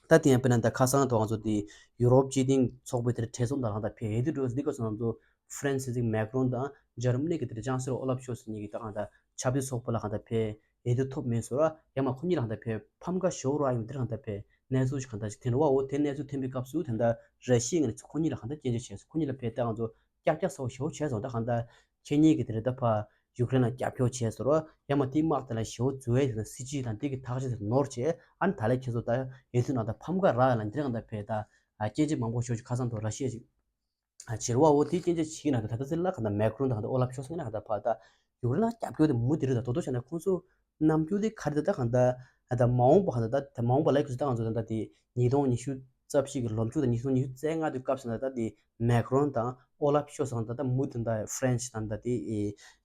ད་དེ་ཡང་དཔེར་ན་ད་ཁ་སང་ཐོག་ང་ཚོ་དེ་ཡུ་རོབ་སྤྱི་མཐུན་ཚོགས་པའི་དེར་གྲོས་ཚོགས་ད་ལ་ད་ཕེ་ཡེ་དུ་འགྲོ་འདི་ག་ཚོ་ང་ཚོ་ཧྥ་རན་སི་སྲིད་འཛིན་མེག་རོན་དང་འཇར་མ་ནི་གི་དེར་ཅང་སེ་ལོར་ཨོ་ལབ་ཤོལ་ཚ་གཉིས་ཀྱི་ད་ག་ད་ཆབ་སྲིད་ཚོགས་པ་ལ་ག་ད་ཕེ། ཡེ་དུ་ཐོབ་མེད་ཟེར་བ་ཡང་མ་ཁོ་གཉིས་ལ་གང་ལྟར་ཕེ་ཕམ་ཁ་ཞོག་ར་ཡོང་དེར་གང་ལྟར་ཕེ་གནས་ཚུལ་ཞིག་གང་ལྟར་ཞིག་ཐོན་ར་བ་འོ་དེ་གནས་ཚུལ་ཐོན་པའི་སྐབས་སུ་ད་ལྟ་ར་ཤི་ཡའི་ངོས་ནས་ཁོ་གཉིས་ལ་གང་ལྟར་སྐྱོན་བརྗོད་བྱས་སོང་ཁོ་གཉིས་ལ་ཕེ་ད་ང་ཚོ་ཀྱག་ཀྱག་ཚ་བོ་ཞེ་པོ་བྱས་སོང་ད་གང་ལྟར་ཁྱེད་གཉིས་ཀྱིས་དེ་རེད་ད་ཕ་ཡུཀ་རེན་ལ་རྒྱབ་སྐྱོར་བྱས་ཟེར་བ་ཡང་མ་དེའི་དམག་དེ་ལ་ཞེ་པོ་འཛུལ་བའི་དེ་ན་སྲིད་ཇུས་དང་དེ་གི་ཐག་གཅོད་དེ་ནོར་བྱས་ཨ་ནི་ད་ལས་ཁྱེད་ཚོ་ད་ཡེ་དུ་ནང་ད་ཕམ་ཁ་ར་ཡ་ལ་འདིར་གང་ལྟར་ཕེ་ད་སྐྱོན་བརྗོད་མང་པོ་ཞེ་པོ་ཞིག་ཁ་སང་དུ་ར་ཤི་ཡ་ཞིག་བྱེད་རོགས་འོ་དེ་སྐྱོན་བརྗོད་བྱེད་ཀྱི་ན་ད་ད་ལྟ་ཚེ་ལ་གང་ལྟར་མེག་རོན་དང་གང་ལྟར་ཨོ་ལབ་ཤོལ་ཚ་ཡིན་ན་གང་ལྟར་ཕ་ད་ཡུཀ་རེན་ལ་རྒྱབ་སྐྱོར་དེ་མུ་དེ་རེད་ད་དོ་དོ་བྱས་ན་ཁོང་ཚོ་རྣམ་འགྱུར་དེ་ག་རེ་ད་ད་གང་ལྟར་ད་མ་འོངས་པ་གང་ལྟར་ད་མ་འོངས་པ་ལ་ཁོ་ཚོ་ད་གང་ལྟར་ད་དེ་ཉིས་སྟོང་ཉི་ཤུ་རྩ་བཞི་གི་ལོ་མཇུག་དང་ཉིས་སྟོང་ཉི་ཤུ་རྩ་ལྔ་དུས་སྐབས་སུ་ད་ད་དེ་མེག་རོན་དང་ཨོ་ལབ་ཤོལ་ཚ་གང་ལྟར་ད་མུ་དེ་ད་ཧྥ་རན་སི་དང་ད་དེ་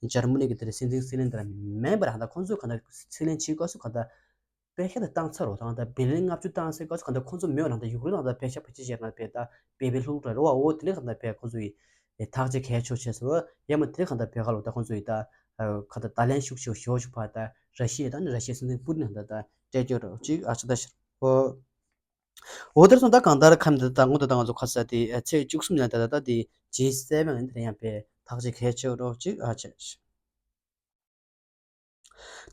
འཇར་མ་ནི་གི་དེ་སྲིད་འཛིན་སྲིད་བློན་དེ་ལ་མེན་པར་གང་ལྟར་ཁོང་ཚོས་གང་ལྟར་སྲིད་བློན་བྱེད་སྐབས་སུ་གང་ལྟར། པེ་ཤ་དང་བཏང་ཚར་རོ་དང་ད་བི་ལིན་ལྔ་བཅུ་བཏང་སའི་སྐབས་སུ་གང་ལྟར་ཁོང་ཚོ་མེད་པ་ནང་ད་ཡུཀ་རེན་ནང་ད་པེ་ཤ་ཕལ་ཆེར་བཤད་ན་པེ་ད་པེ་པེ་ལྷུག་ལྷུག་རེད་རོ་བ་འོ་དེ་ནས་གང་ལྟར་པེ་ཁོང་ཚོ་ཡི་ཐག་གཅོད་གལ་ཆེ་ཆེ་ཟེར་རོ་ཡ་མ་དེ་གང་ལྟར་པེ་ཁ་ལོ་ད་ཁོང་ཚོ་ཡི་ད་གང་ལྟར་ད་ལན་ཤུགས་ཆེ་ཞེ་པོ་ཞིག་ཕར་ད་ར་ཤི་ཡ་དང་ནི་ར་ཤི་ཡའི་སྲིད་འཛིན་པུ་ཏིན་ད་ད་སྤྲད་རྒྱུ་རོ་ཅིག་ཨ་ཆ་ད་ཤར་འོ་འོ་དེར་སོང་ད་གང་ལྟར་ཁམས་ད་ད་ངོ་ད་ད་ང་ཚོ་ཁ་ས་དེ་ཚེས་བཅུ་གསུམ་ནས་ད་ད་ད་དེ་ཇི་སེ་ཝེན་དེ་ཡང་པེ་ཐག་གཅོད་གལ་ཆེ་རོ་ཅིག་ཨ་ཆ་ཤར།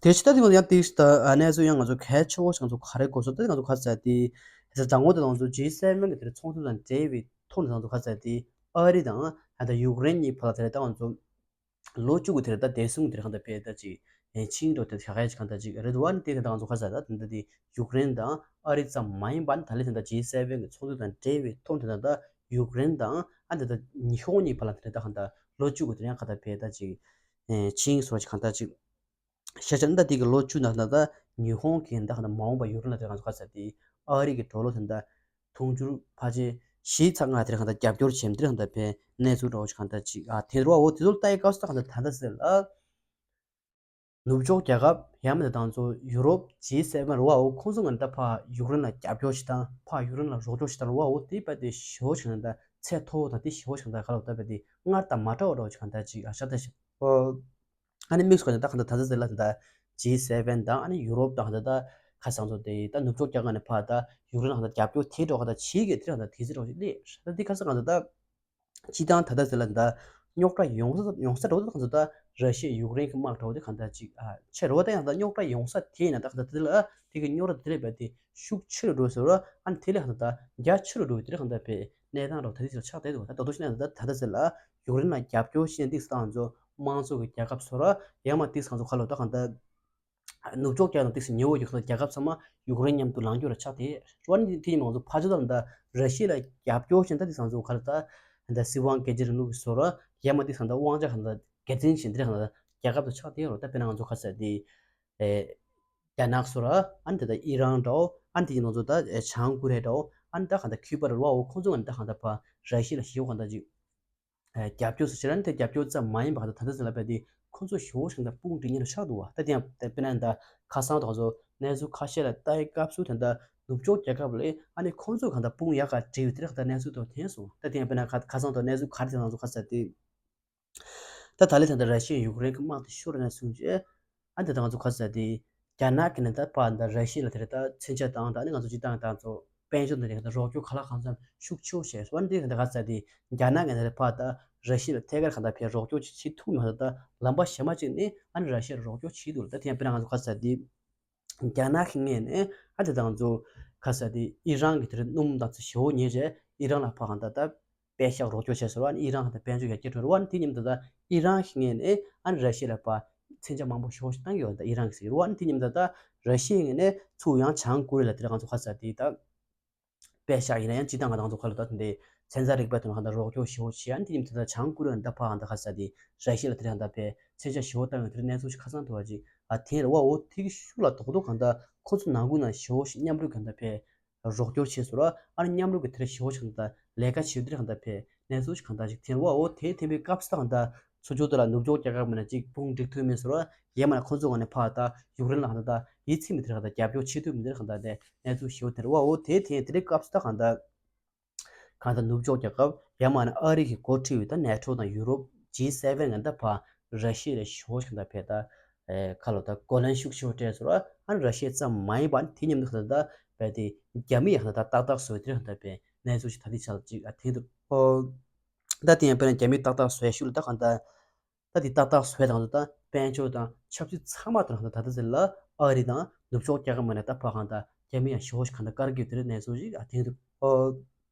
དེ་ཕྱི་ད་དེ་ང་ཚོ་ཡང་ཏིག་ད་གནས་ཚུལ་ཡང་ང་ཚོ་གལ་ཆེ་བོ་ཞིག་ང་ཚོ་ག་རེ་གོ་སོང་ད་ང་ཚོ་ག་ཚ་དེ་ཧེ་ས་དང་པོ་དེ་ང་ཚོ་ཇི་སེ་ཝེན་གི་དེར་ཚོགས་འདུ་དང་འབྲེལ་བའི་ཐོག་ནས་ང་ཚོ་ག་ཚ་དེ་ཨ་རི་དང་ཧ་ད་ཡུཀ་རེན་གཉིས་བར་ལ་དེ་རེད་ད་ང་ཚོ་ལོ་བཅུ་གི་དེ་རེད་ད་བདེ་སྲུང་དེ་རེད་གང་ད་དཔེ་ད་ཅིག་ཆིང་འགྲོ་དེ་ཤ་ཁ་ཡ་ཅིག་གང་ད་ཅིག་རེད་བ་ནི་དེ་ད་ང་ཚོ་ག་ཚ་ད་དེ་འདྲ་དེ་ཡུཀ་རེན་དང་ཨ་རི་ཙམ་མ་ཡིན་པ་ནི་ད་ལེ་དེ་ད་ཇི་སེ་ཝེན་གི་ཚོགས་འདུ་དང་འབྲེལ་བའི་ཐོག་དེ་ད་ད་ཡུཀ་རེན་དང་ཨ་དེ་ད་ཉི་ཧོང་གཉིས་བར་ལ་དེ་རེད་ད་གང་ད་ལོ་བཅུ་གི་དེ་རེད་གང་ད་དཔེ་ད་ཅིག་ཆིང་སོགས་ཀྱི་གང་ལྟར་ཅིག་ཤ་ཆ་འདི་དེ་གི་ལོ་བཅུ་ནང་ད་ལྟ་ཉི་ཧོང་གི་འདི་གང་ལྟར་མ་འོངས་པ་ཡུ་རོབ་ལ་དེ་གང་ཚོ་ག་ཚ་དེ་ཨ་རི་གི་ཌོ་ལར་དེ་འདྲ་དུང་ཕྱུར་ཕལ་ཆེར་བཞི་ཚེག་ལྔ་དེ་གང་ལྟར་རྒྱབ་སྐྱོར་བྱེད་འདི་གང་ལྟར་བས་གནས་ཚུལ་འདྲ་བོ་ཞིག་གང་ལྟར་ཅིག་ཨ་དེ་རུ་བ་འོ་དེ་ཚོ་ལ་ལྟ་ཡི་སྐབས་སུ་ད་གང་ལྟར་ད་ལྟ་ཟེར་ལ་ནུབ་ཕྱོགས་རྒྱལ་ཁབ་ཡང་མིན་ད་དང་ཚོ་ཡུ་རོབ་ཇི་སེ་ཝེན་རུ་བ་འོ་ཁོང་ཚོ་ངོས་ནས་ད་ཕ་ཡུ་ཀེ་རེན་ལ་རྒྱབ་སྐྱོར་ཞིག་དང་ཕ་ཡུ་ཀེ་རེན་ལ་རོགས་སྐྱོར་ཞིག་དང་རུ་བ་འོ་དེ་བས་དེ་ཞེ་པོ་ཞིག་ད་ཚད་མཐོ་བོ་དང་དེ་ཞེ་པོ་ཞིག་ད་ག་ལ་ད་བས་དེ་སྔར་དང་མ་འདྲ་བ་འདྲ་བོ་ཞིག་གང་ལྟར་ཅིག་ཨ་ཤ་ད་ཞིག་ཨ་ནི་དམིགས་སུ་བཀར་ནས་ད་གང་ལྟར་ད་ལྟ་ད་ལྟ་ཇི་སེ་ཝེན་དང་ཨ་ནི་ཡུ་རོབ་དང་གང་ལྟར་ད་ཁ་སང་ཚོ་དེ་ད་ནུབ་ཕྱོགས་རྒྱལ་ཁབ་ནས་ཕར་ད་ཡུ་ཀེ་རེན་གང་ལྟར་རྒྱབ་སྐྱོར་དེ་འགྲོ་གང་ལྟར་བྱེད་ཀྱི་དེ་གང་ལྟར་དེ་ཚེ་འགྲོ་ཞིག་ལས་ད་དེ་ཁ་སང་གང་ལྟར་ད་སྤྱི་བཏང་ད་ལྟ་ཟེར་ལ་ད་རྙོག་དྲ་ཡོང་ས་ཡོང་ས་འགྲོ་ད་གང་ལྟར་ད་ར་ཤི་ཡ་ཡུ་ཀེ་རེན་གྱི་དམག་འགྲོ་དེ་གང་ལྟར་ཅིག་ཨ་ཆེ་རོ་ད་ཡང་ད་རྙོག་དྲ་ཡོང་ས་དེ་ཡིན་ན་ད་གང་ལྟར་དེ་ལ་དེ་གི་རྙོག་དྲ་དེ་ལས་བས་དེ་ཤུགས་ཆེ་རུ་འགྲོ་ཟེར་རོ་ཨ་ནི་དེ་ལས་གང་ལྟར་ད་རྒྱ་ཆེ་རུ་འགྲོ་དེ་ལས་གང་ལྟར་བས་གནས་སྟངས་རོ་ད་དེ་ཚོ་ཆགས་བསྡད་འདུག་ད་ད་དུང་ཤི་ན་ད་ད་ལྟ་ཟེར་ལ་ཡུ་ཀེ་རེན་ལ་རྒྱབ་སྐྱོར་ཤེས་ནས་ཏིག་སང་ཚོ་དམངས་གཙོ་གི་རྒྱལ་ཁབ་ཚོ་ར་ཡང་མ་ཏིག་སང་ཚོ་ག་ལོ་ད་གང་ལྟར་ནུབ་ཕྱོགས་རྒྱལ་ནང་ཏིག་སང་ཉེ་བོ་ཡོད་ཁ་རྒྱལ་ཁབ་ཚང་མ་ཡུ་ཀེ་རེན་མཉམ་དུ་ལངས་རྒྱུ་ར་ཆགས་ཏེ་ར་ནི་དེ་ཡིན་མང་ཚོ་ཕ་ཆོ་དང་ད་ར་ཤི་ཡ་ལ་རྒྱབ་སྐྱོར་ཤེས་ད་ཏིག་སང་ཚོ་ག་ལ་ད་ད་སྲིད་དབང་སྒེར་གཅོད་རིང་ལུགས་ཀྱི་ཚོ་ར་ཡང་མ་ཏིག་སང་ད་དབང་ཆ་གང་ལྟར་སྒེར་འཛིན་བྱེད་འདི་ར་གང་ལྟར་རྒྱལ་ཁབ་ཚོ་ཆགས་ཏེ་ར་ད་དཔེར་ན་ང་ཚོ་ག་ས་དེ། རྒྱ་ནག་སོགས་ར་ཨ་ནི་དེ་དག་ཨི་རན་འདྲ་བོ་ཨ་ནི་དེ་ཡིན་ང་ཚོ་ད་བྱང་ཀོ་རི་ཡ་འདྲ་བོ་ཨ་ནི་ད་གང་ལྟར་ཁུ་པ་ར་བ་འོ་ཁོང་ཚོ་ང་ནི་ད་གང་ལྟར་ཕ་ར་ཤི་ཡ་ལ་ཞེ་པོ་གང་ལྟར་ཅིག་རྒྱབ་སྐྱོར་སུ་བྱེད་ར་ནི་དེ་རྒྱབ་སྐྱོར་ཙམ་མ་ཡིན་པ་གང་ལྟར་ད་ལྟ་ཟེར་ལ་བས་དེ་ཁོང་ཚོ་ཞེ་པོ་ཞིག་ད་དཔུང་སྒྲིག་ཉེན་རུ་ཆགས་འདུག་བ། ད་དེ་ཡང་དཔེར་ན་ད་ཁ་སང་དང་ཚོ་གནས་ཚུལ་ཁ་ཤས་ལ་ལྟ་ཡི་སྐབས་སུ་ད་ད་ནུབ་ཕྱོགས་རྒྱལ་ཁབ་ལས་ཨ་ནི་ཁོང་ཚོ་གང་ལྟར་དཔུང་ཡག་ག་སྒྲིག་ཡོད་དེ་ར་གང་ལྟར་གནས་ཚུལ་ཐོག་ཐོན་སོང་། ད་དེ་ཡང་དཔེར་ན་ཁ་ཁ་སང་དང་གནས་ཚུལ་ག་རེ་དེ་ང་ཚོ་ཁ་ས་དེ། ད་ད་ལེ་ད་ལྟ་ར་ཤི་ཡ་ཡུཀ་རེན་གྱི་དམག་དེ་ཤོར་ནས་བཟུང་རྗེས་ཨ་འདི་ད་ང་ཚོ་ག་ཟེར་དེ་རྒྱ་ནག་གི་ནས་ད་ཕར་ད་ར་ཤི་ཡ་ལ་དེ་རེད་ད་མཚོན་ཆ་དང་ད་ནི་ང་ཚོ་སྤྱི་བཏང་ད་ཚོ་དཔལ་འབྱོར་འདི་རེད་ད་རོགས་སྐྱོར་ག་ལ་གང་འཚམ་ཤུགས་ཆེ་བོ་བྱས་སོང་། ཨ་འདི་ད་ག་ཟེར་དེ་རྒྱ་ནག་གི་ནས་ད་ཕར་ད་ ར་ཤི་ཡ་ལ་ཐད་ཀར་གང་ལྟར་ཕར་རོགས་སྐྱོར་བྱེད་ཐུབ་མ་ད་ལམ་པ་གཞན་པ་ཅིག་ནས་ཨ་ནི་ར་ཤི་ཡ་ལ་རོགས་སྐྱོར་བྱེད་འདུག་ལ། ད་དེ་ཡང་དཔེར་ན་ང་ཚོ་ཁ་ས་དེ། རྒྱ་ནག་གི་ངོས་ནས་ཨ་དེ་དང་ཚོ་ཁ་ས་དེ་ཨི་རན་གྱི་དེར་སྣུམ་དང་ཚོ་ཞེ་པོ་ཉོས་རྗེས་ཨི་རན་ལ་ཕར་གང་ལྟར་ད་པད་ཤག་རོགས་སྐྱོར་བྱས་སོང་བ། ཨ་ནི་ཨི་རན་གང་ལྟར་དཔལ་འབྱོར་ཡར་རྒྱས་འགྲོ་བ། ཨ་ནི་དེ་མཉམ་དུ་ད་ཨི་རན་གྱི་ངོས་ནས་ཨ་ནི་ར་ཤི་ཡ་ལ་ཕར་མཚོན་ཆ་མང་པོ་ཞེ་པོ་ཞིག་བཏང་ཡོད། ད་ཨི་རན་གྱི་ཟེར་གྱི་རེད་བ། ཨ་ནི་དེ་མཉམ་དུ་ད་ར་ཤི་ཡའི་ངོས་ནས་ཚུར་ཡང་བྱང་ཀོ་རི་ཡ་ལ་དེར་ང་ཚོ་ཁ་ས་དེ་ད། པད་ཤག་ཡིན་ན་ཡང་སྤྱི་བཏང་ང་ཚོ་ཁ་ལོ་ད་དེ་འདྲའི་ཚན་རྩལ་རིག་པ་དེ་ནང་གང་ལྟར་རོགས་སྐྱོར་ཞེ་པོ་བྱེད། ཨ་ནི་དེ་མཉམ་དུ་ད་བྱང་ཀོ་རི་ཡ་ད་ཕར་གང་ལྟར་ཁ་ས་དེ་ར་ཤི་ཡ་ལ་དེ་རང་ད་ཕར་མཚོན་ཆ་ཞེ་པོ་བཏང་ཡོད། དེ་གནས་ཚུལ་ཞིག་ཁ་སང་ཐོས་པ་ཅིག་ཨ་དེ་རེད་བ། འོ་དེ་གི་ཤུགས་ལ་རྡོག་རྡོག་གང་ལྟར་ཁོ་ཚོ་ནང་ཁུལ་ན་ཞེ་པོ་ཞིག་མཉམ་རུབ་གང་ལྟར་ཕར་རོགས་སྐྱོར་བྱས་སོང་ར། ཨ་ནི་མཉམ་རུབ་ཀྱི་དེ་ར་ཞེ་པོ་ཞིག་གང་ལྟར་ལས་ཀ་བྱེད་དེ་ར་གང་ལྟར་ཕར་གནས་ཚུལ་ཞིག་གང་ལྟར་ཅིག་དེ་རེད་བ། འོ་དེ་དེ་འདྲའི་སྐབས་སུ་ད་གང་ལྟར་ཚུར་ཕྱོགས་དེ་ལ་ནུབ་ཕྱོགས་རྒྱལ་ཁབ་མི་ན་ཅིག་དཔུང་སྒྲིག་ཐུབ་མེད་སོང་ར། ཡང་མིན་ན་ཁོ་ཚོ་ངོས་ནས་ཕར་ད་ཡུཀ་རེན་ལ་གང་ལྟར་ད་ཡིད་ཚིམ་མི་དེ་ར་གང་ལྟར་རྒྱབ་སྐྱོར་བྱེད་ཐུབ་མི་དེ་ར་གང་ལྟར་དེ་གནས་ཚུལ་ཞེ་པོ་དེ་རེད་བ། འོ་དེ་དེ་དེ་འདྲའི་སྐབས་སུ་ད་གང་ལྟར། གང་ལྟར་ནུབ་ཕྱོགས་རྒྱལ་ཁབ་ཡང་མིན་ན་ཨ་རི་གིས་འགོ་ཁྲིད་པའི་ད་ནེ་ཊོ་དང་ཡུ་རོབ་ཇི་སེ་ཝེན་གང་ལྟར་ཕར་ར་ཤི་ཡ་ལ་ཞེ་པོ་ཞིག་གང་ལྟར་ཕར་ད་ཨེ་ཁ་ལོ་ད་རྒོལ་ལན་ཤུགས་ཆེ་བོ་སྤྲད་སོང་ར། ཨ་ནི་ར་ཤི་ཡ་ཙམ་མ་ཡིན་པ་ཨ་ནི་དེ་མཉམ་དུ་གང་ལྟར་ད་ཕར་དེ་རྒྱ་མི་ཡང་གང་ལྟར་ད་ཏག་ཏག་བཟོས་དེ་གང་ལྟར་ཕར་གནས་ཚུལ་ཞིག་ད་ལྟའི་ཆར་ཅིག་ཨ་ཐེངས་དུ་ཨོ་ད་དེ་ཡང་དཔེར་ན་རྒྱ་མི་ཏག་ཏག་བཟོས་ཤུལ་ད་གང་ལྟར། ད་དེ་ཏག་ཏག་བཟོས་དང་དུ་ད་དཔལ་འབྱོར་དང་ཆབ་སྲིད་ཚང་མ་དང་ད་ད་ད་ཟེར་ལ་ཨ་རི་དང་ནུབ་ཕྱོགས་རྒྱལ་ཁབ་མ་ནས་ད་ཕར་གང་ད་རྒྱ་མི་ཡང་ཞེ་པོ་ཞིག་གང་ད་བཀར་གྱི་དེ་རེད་གནས་ཚུལ་ཞིག་ཨ་ཐེངས་དུ་ཨོ།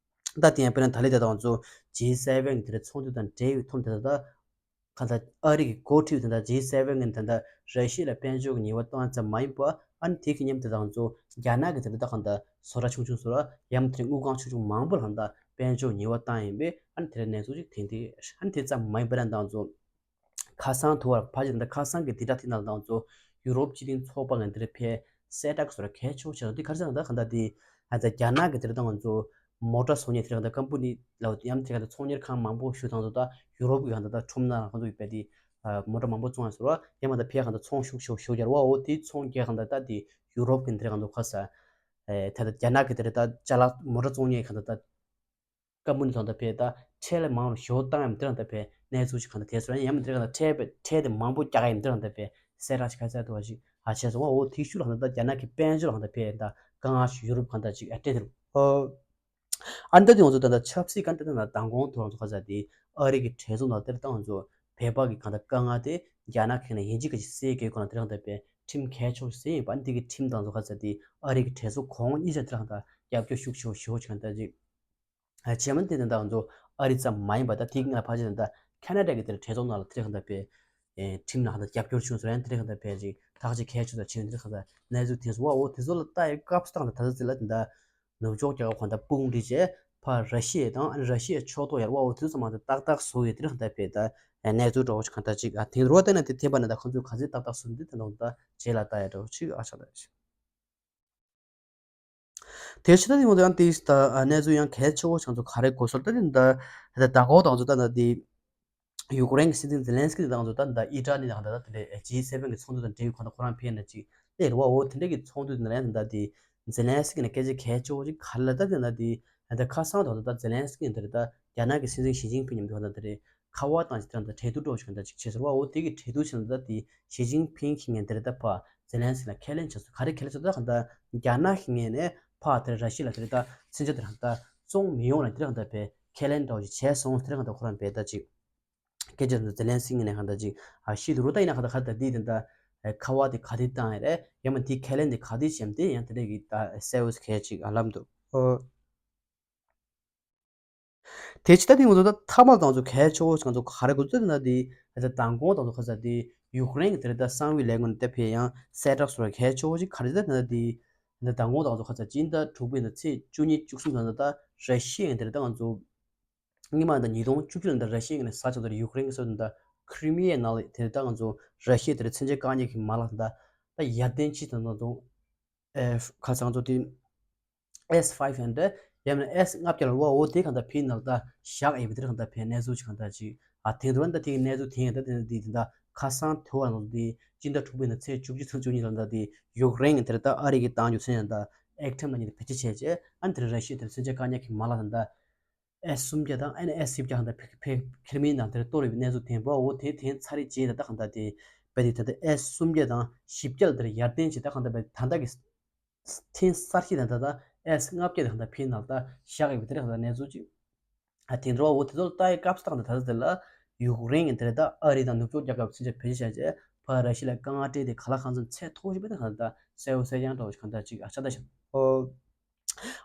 ད་དེ་ཡང་དཔེར་ན་ད་ལི་ད་དང་ཚོ་ཇི་སེ་ཝེན་དེ་རེད་ཚོགས་འདུ་དང་འབྲེལ་བའི་ཐོག་དེ་ད་ད་གང་ད་ཨ་རི་གི་འགོ་ཁྲིད་དེ་ད་ཇི་སེ་ཝེན་གི་ད་ད་ར་ཤི་ཡ་ལ་དཔལ་འབྱོར་གྱི་ཉེས་པ་གཏོང་ཙམ་མ་ཡིན་པ་ཨ་ནི་དེ་གི་མཉམ་དུ་དང་ཚོ་རྒྱ་ནག་གི་དེ་རེད་ད་གང་ད་བཟོ་གྲྭ་ཆུང་ཆུང་བཟོ་ར་ཡང་དེ་རེད་དངུལ་ཁང་ཆུང་ཆུང་མང་པོ་ལ་གང་ད་དཔལ་འབྱོར་ཉེས་པ་བཏང་ཡིན་པས་ཨ་ནི་དེ་རེད་གནས་ཚུལ་ཞིག་ཐེངས་དེ་ཨ་ནི་དེ་ཙམ་མ་ཡིན་པ་ན་དང་ཚོ། ཁ་སང་དུ་བར་ཕ་ཇི་དང་ཁ་སང་གི་དེ་འདྲ་དེ་ནང་དང་ཚོ་ཡུ་རོབ་སྤྱི་མཐུན་ཚོགས་པ་ངན་དེར་ཕེ་གསལ་བསྒྲགས་སོགས་གལ་ཆེ་བོ་བྱས་དེ་ག་རེ་ཟེར་ན་ད་ག་འདྲ་དེ་ཨ་ད་རྒྱ་ནག་གི་དེ་འདྲ་དང་ཚོ་མོ་ཊ་བཟོ་མཁན་དེ་འདྲ་ག་འདྲ་ཀམ་པུ་ནི་ལ་ཡང་དེ་འདྲ་ག་འདྲ་ཚོང་གཉེར་ཁང་མང་པོ་ཞུ་དང་ཚོ་ད་ཡུ་རོབ་གི་ག་འདྲ་ད་ཁྲོམ་ནང་ཁོང་ཚོ་གི་པེ་དེ་མོ་ཊ་མང་པོ་བཙོང་ཡ་སོགས་ཡང་མ་ད་ཕེ་ག་འདྲ་ཚོང་ཤུགས་ཤུགས་ཤུགས་རྒྱག་བ་འོ་དེ་ཚོང་རྒྱག་ག་འདྲ་ད་དེ་ཡུ་རོབ་གི་དེ་འདྲ་ག་འདྲ་ཁ་ས་ད་ད་རྒྱ་ནག་གི་དེ་འདྲ་ད་ཅ་ལག་མོ་ཊ་བཙོང་མཁན་ག་འདྲ་ད། ཀམ་པུ་ནི་དང་ད་ཕེ་ད་ཁྲལ་ལས་མང་རུ་ཞོ་བཏང་ཡམ་དེ་རང་ད་ཕེ་གནས་ཚུལ་ཞིག་གང་ད་དེ་སོ་ཡང་མི་དེ་རང་ད་ཁྲལ་ཁྲལ་དེ་མང་པོ་རྒྱག་ཡམ་དེ་རང་ད་ཕེ་གསལ་བསྒྲགས་ཞིག་ག་ཚད་དུ་བ་ཞིག་ཨ་བྱས་སོང་བ་འོ་དེ་ཤུ་ལ་གང་ད་རྒྱ་ནག་གི་དཔལ་འབྱོར་གང་ད་ཕེ་ད་དཀའ་ངལ་ཞིག་ཡུ་རོབ་གང་ད་ཅིག་ཨ་སྤྲད་དེ་རུ་ཨོ་ཨ་ནི་ད་དེ་ང་ཚོ་ད་ད་ཆབ་སྲིད་གང་ད་ད་ད་མདང་དགོང་དུ་རང་ཚོ་ག་ཚད་དེ་ཨ་རི་གི་གྲོས་ཚོགས་ནང་དེར་ད་ང་ཚོ་བོད་པ་གི་གང་ད་དཀའ་ངལ་དེ་རྒྱ་ནག་གི་ནས་ཡིན་གཅིག་ག་ཅིག་སེལ་དགོས་གང་ད་དེ་རང་ད་ཕེ་ཁྲིམས་གལ་ཆེ་བོ་ཞིག་སེལ་ཡིན་པ་ཨ་ནི་དེ་གི་ཁྲིམས་དང་ཚོ་ག་ཚད་དེ་ཨ་རི་གི་གྲོས་ཚོགས་གོང་གཉིས་ཆ་དེ་རང་ད་རྒྱབ་སྐྱོར་ཤུགས་ཆེ་བོ་ཞིག་གང་ད་ཅིག་ཨ་བྱས་མ་དེ་ནི་ད་ང་ཚོ་ཨ་རི་ཙམ་མ་ཡིན་པ་ད་དེ་སྔ་ཕལ་ཆེར་ད་ཁ་ན་ཌ་གི་དེར་གྲོས་ཚོགས་ནང་ལ་དེ་རིང་ད་ཕེ་ཁྲིམས་ནང་ད་རྒྱབ་སྐྱོར་བྱུང་སོང་ཡང་དེ་རིང་ད་ཕེ་ཅིག་ཐག་ཅིག་ཁས་ཆོད་ད་ཆེ་དེ་རིང་ད་གནས་ཚུལ་དེ་ཚོ་བ་འོ་དེ་ཚོ་ལ་ལྟ་ཡི་སྐབས་སུ་ད་ད་ད་ཟི་ལ་དེ་ད་ནུབ་ཕྱོགས་རྒྱལ་ཁབ་གང་ད་དཔུང་སྒྲིག་བྱས་ཕ་ར་ཤི་ཡ་དང་ཨ་ནི་ར་ཤི་ཡ་ཕྱོགས་གཏོགས་ཡར་བ་འོ་དེ་ཚོ་མ་ད་ཏག་ཏག་བཟོ་ཡི་དེ་རིང་ད་ཕེ་ད་གནས་ཚུལ་འདྲ་བོ་ཞིག་གང་ད་ཅིག་ཨ་དེ་རུ་བ་ད་ན་དེ་ཐེབས་པ་ན་ད་ཁོ་ཚོས་ག་ཚོད་ཏག་ཏག་བཟོ་འདི་དེ་ད་ད་རྗེས་ལ་ལྟ་ཡ་འདྲ་བོ་ཅིག་ཨ་ཆགས་ད་ཡ་ཅིག་དེ་ཕྱི་ད་དེ་ངོ་ཚོ་ཡང་དེ་ད་གནས་ཚུལ་ཡང་གལ་ཆེ་བོ་ཆང་ཚོ་ག་རེ་གོ་སོལ་ད་དེ་ད་ད་ད་གོ་དང་ཚོ་ད་ད་དེ་ཡུཀ་རེན་གྱི་སྲིད་འཛིན་ཛེ་ལན་སི་ཀི་དང་ཚོ་ད་ད་ཨི་ཊ་ལི་དང་ད་ད་དེ་ཇི་སེ་ཝེན་གྱི་ཚོགས་འདུ་དང་འབྲེལ་ཡོད་གང་ད་ཁོ་རང་ཕེབས་ན་ཅིག་ལས་རེད་བ་འོ་དེ་འདྲ་གི་ཚོགས་འདུ་དེ་ན་ཡང་ད་དེ་ཛེ་ལན་སི་ཀི་ནས་སྐད་ཆ་གལ་ཆེ་བོ་ཅིག་ག་རེ་ལ་ད་དེ་ད་དེ་ད་ཁ་སང་དང་ད་ད་ཛེ་ལན་སི་ཀི་དེ་རེད་ད་རྒྱ་ནག་གི་སྲིད་འཛིན་ཞི་ཅིན་ཕིང་མཉམ་དུ་གང་ད་དེ་རེད། ཁ་པར་བཏང་ཅིག་དེ་རང་ད་འཕྲལ་དུ་འགྲོ་ཞིག་གང་ད་ཅིག་བྱས་ཟེར་བ་འོ་དེ་གི་འཕྲལ་དུ་བྱས་ན་ད་དེ་ཞི་ཅིན་ཕིང་གི་ངན་དེ་རེད་ད་ཕ་ཛེ་ལན་སི་ལ་ཁས་ལེན་བྱས་སོང་ག་རེ་ཁས་ལེན་བྱས་ད་གང་ད་རྒྱ་ནག་གི་ངན་ནས་ཕ་དེ་ར་ཤི་ལ་དེ་རེད་ད་མཚོན་ཆ་དེ་རང་ད་བཙོང་མི་ཡོང་ལ་དེ་རང་ད་ཕེ་ཁས་ལེན་འདྲ་བོ་ཞིག་བྱས་སོང་དེ་རང་ད་ཁོ་རང་ཕེ་ད་ཅིག་སྐད་ཆ་དེ་ཛེ་ལན་སི་ངན་ནས་གང་ད་ཅིག་ཨ་ཤི་དུ་རུ་ད་ཡིན་ན་གང་ད་ག་ད་དེ་དེ་ད་ཁ་པར་དེ་ག་དེ་བཏང་ཡ་རེད་ཡང་མ་དེ་ཁས་ལེན་དེ་ག་དེ་བྱས་དེ་ཡང་དེ་འདྲ་གི་ད་སེ་ཝི་སི་གལ་ཅིག་ཨ་ལམ་དུ་ཨོ། དེ་ཕྱི་ད་དེ་ང་ཚོ་ད་ཐ་མ་དང་ཚོ་གལ་ཆེ་བོ་ང་ཚོ་ག་རེ་གོ་ཚོད་ན་དེ་ད་མདང་དགོང་དང་ཚོ་ཁ་ཚ་དེ་ཡུཀ་རེན་གྱི་དེ་རེད་ད་གསང་བའི་ལས་ཁུངས་ནས་ད་ཕེ་ཡང་གསལ་བསྒྲགས་སོགས་གལ་ཆེ་བོ་ཞིག་ག་རེ་ད་ན་དེ་ད་མདང་དགོང་དང་ཚོ་ཁ་ཚ་སྤྱི་ཟླ་དྲུག་པའི་ནང་ཚེས་བཅུ་གཉིས་བཅུ་གསུམ་དང་ད་ར་ཤི་ཡའི་དེ་རེད་ད་ང་ཚོ་སྔོན་མ་ད་ཉིས་སྟོང་བཅུ་བཅུ་ནང་ད་ར་ཤི་ཡའི་ནས་ས་ཆ་དེ་ཡུཀ་རེན་གྱི་ས་ད་ཁྲི་མི་ཡའི་ནང་ལ་དེ་རེད་ད་ང་ཚོ་ར་ཤི་ཡའི་དེ་རེད་མཚོན་ཆ་བཀག་ཉར་གྱི་མ་ལག་ད་ད་ཡར་ལྡན་ཕྱིན་དང་ད་ཚོ་ཨེ་ཁ་ཚང་ཚོ་དེ་S five hundred ཡང་ན་S ལྔ་བརྒྱ་ལ་བ་འོ་དེ་གང་ལྟར་ཕིན་ནང་ལ་ད་བཞག་ཡོད་པ་དེ་གང་ལྟར་ཕན་གནས་ཚུལ་ཅིག་གང་ལྟར་ཅིག་ཨ་དེང་དུ་ད་དེ་གནས་ཚུལ་དེ་ཡང་ད་དེ་ད་ཁ་སང་དེ་བ་ནང་དེ་སྤྱི་ཟླ་དྲུག་པའི་ནང་ཚེས་བཅུ་གཅིག་ཚེས་བཅུ་གཉིས་ལ་ད་དེ་ཡུཀ་རེན་གྱི་དེར་ད་ཨ་རི་གི་བཏང་རྒྱུ་ཚན་ཡང་ད་ཨེག་ཐམ་ལ་ཉིད་བེད་སྤྱོད་བྱས་རྗེས་ཨ་ནི་དེར་ར་ཤི་ཡ་དེར་མཚོན་ཆ་བཀག་ཉར་གྱི་མ་ལག་དང་ད་S སུམ་བརྒྱ་དང་ཨ་ནི་S བཞི་བརྒྱ་གང་ལྟར་ཕེ་ཕེ་ཁེར་མིན་ནང་དེར་གཏོར་ཡོད་པའི་གནས་ཚུལ་དེ་འབོ་འོ་དེ་དེ་ཚར་རེ་རྗེས་ད་ད་གང་ལྟར་དེ་བེད་དེ་ད་ད་S སུམ་བརྒྱ་དང་བཞི་བརྒྱ་ལ་དེར་ཡར་ལྡན་བྱས་ད་གང་ལྟར་བེད་ད་ད་གི་ཐེངས་གསར་ཤོས་དང་ད་ལྟ་S ལྔ་བརྒྱ་དང་ད་ཕིན་ནང་ད་བཞག་ཡོད་པ་དེ་རིང་ད་གནས་ཚུལ་ཅིག་ ཨ་དེ་འདྲ་བ་འོ་དེ་ཚོ་ལ་ལྟ་ཡི་སྐབས་སུ་ད་ད་ལྟ་དེ་ལ་ཡུཀ་རེན་གྱི་དེ་རེད། ད་ཨ་རི་དང་ནུབ་ཕྱོགས་རྒྱལ་ཁབ་ཚུན་ཆད་བེད་སྤྱོད་བྱས་རྗེས་ཕར་ར་ཤི་ཡ་ལ་དཀའ་ངལ་སྤྲད་དེ་ག་ལ་གང་འཚམ་ཚད་མཐོ་ཤོས་པ་དེ་གང་ལྟར་གསལ་པོ་གསལ་རྐྱང་འདྲ་བོ་ཞིག་གང་ལྟར་ཅིག་ཨ་ཆ་ད་ཤག་ཨོ།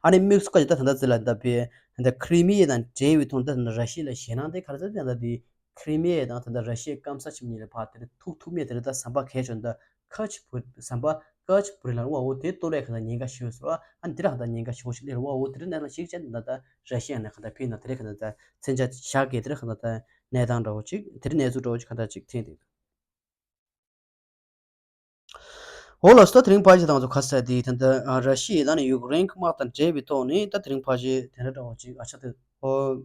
ཨ་ནི་དམིགས་སུ་བཀར་ཡོད་ད་ད་ལྟ་ཚེ་ལ་ད་བའི་ད་ཁྲི་མི་ཡ་དང་འབྲེལ་བའི་ཐོག་ད་ད་ར་ཤི་ཡ་ལ་ཞེད་སྣང་དེ་ག་རེ་ཟེར་ད་ད་དེ་ཁྲི་མི་ཡ་དང་ད་ད་ར་ཤི་ཡའི་སྐམ་ས་ཆེན་པོ་གཉིས་ལ་ཕར་དེ་ཐུག་ཐུབ་མེད་དེ་རེད། ད་ཟམ་པ་གས་ཆོད་ད་ཁ་ཆི་བུ་ཟམ་པ་ཀ་ཆི་བུ་རེ་ལ་རུང་བ་འོ་དེ་གཏོར་ལས་ག་ད་ཉེན་ཁ་ཞིག་ཡོད་ཟེར་བ། ཨ་ནི་དེ་ར་ག་ད་ཉེན་ཁ་ཞིག་ཞིག་ལས་རུང་བ་འོ་དེ་རེད། ནས་ལ་ཞིག་ཅན་ད་ད་ར་ཤི་ཡ་ནས་ག་ད་ཕི་ན་དེ་རེད། ག་ད་ད་མཚན་ཆ་བཞག་གི་དེ་ར་ག་ད་ད་གནས་སྟངས་འདྲ་བོ་ཅིག་དེ་རེད། གནས་ཚུལ་འདྲ་བོ་ཅིག་ག་ད་ཅིག་ཐེན་དེ། འོ་ལགས་སོ། ད་དེ་རིང་ཕལ་ཆེར་ང་ཚོ་ག་ས་དེ་ད་ལྟ་ཨ་ར་ཤི་ཡ་དང་ནི་ཡུཀ་རེན་གྱི་དམག་དང་འབྲེལ་བའི་ཐོག་ནས་ད་དེ་རིང་ཕལ་ཆེར་དེ་འདྲ་འདྲ་བོ་ཅིག་ཨ་ཆ་དེ་ཨོ།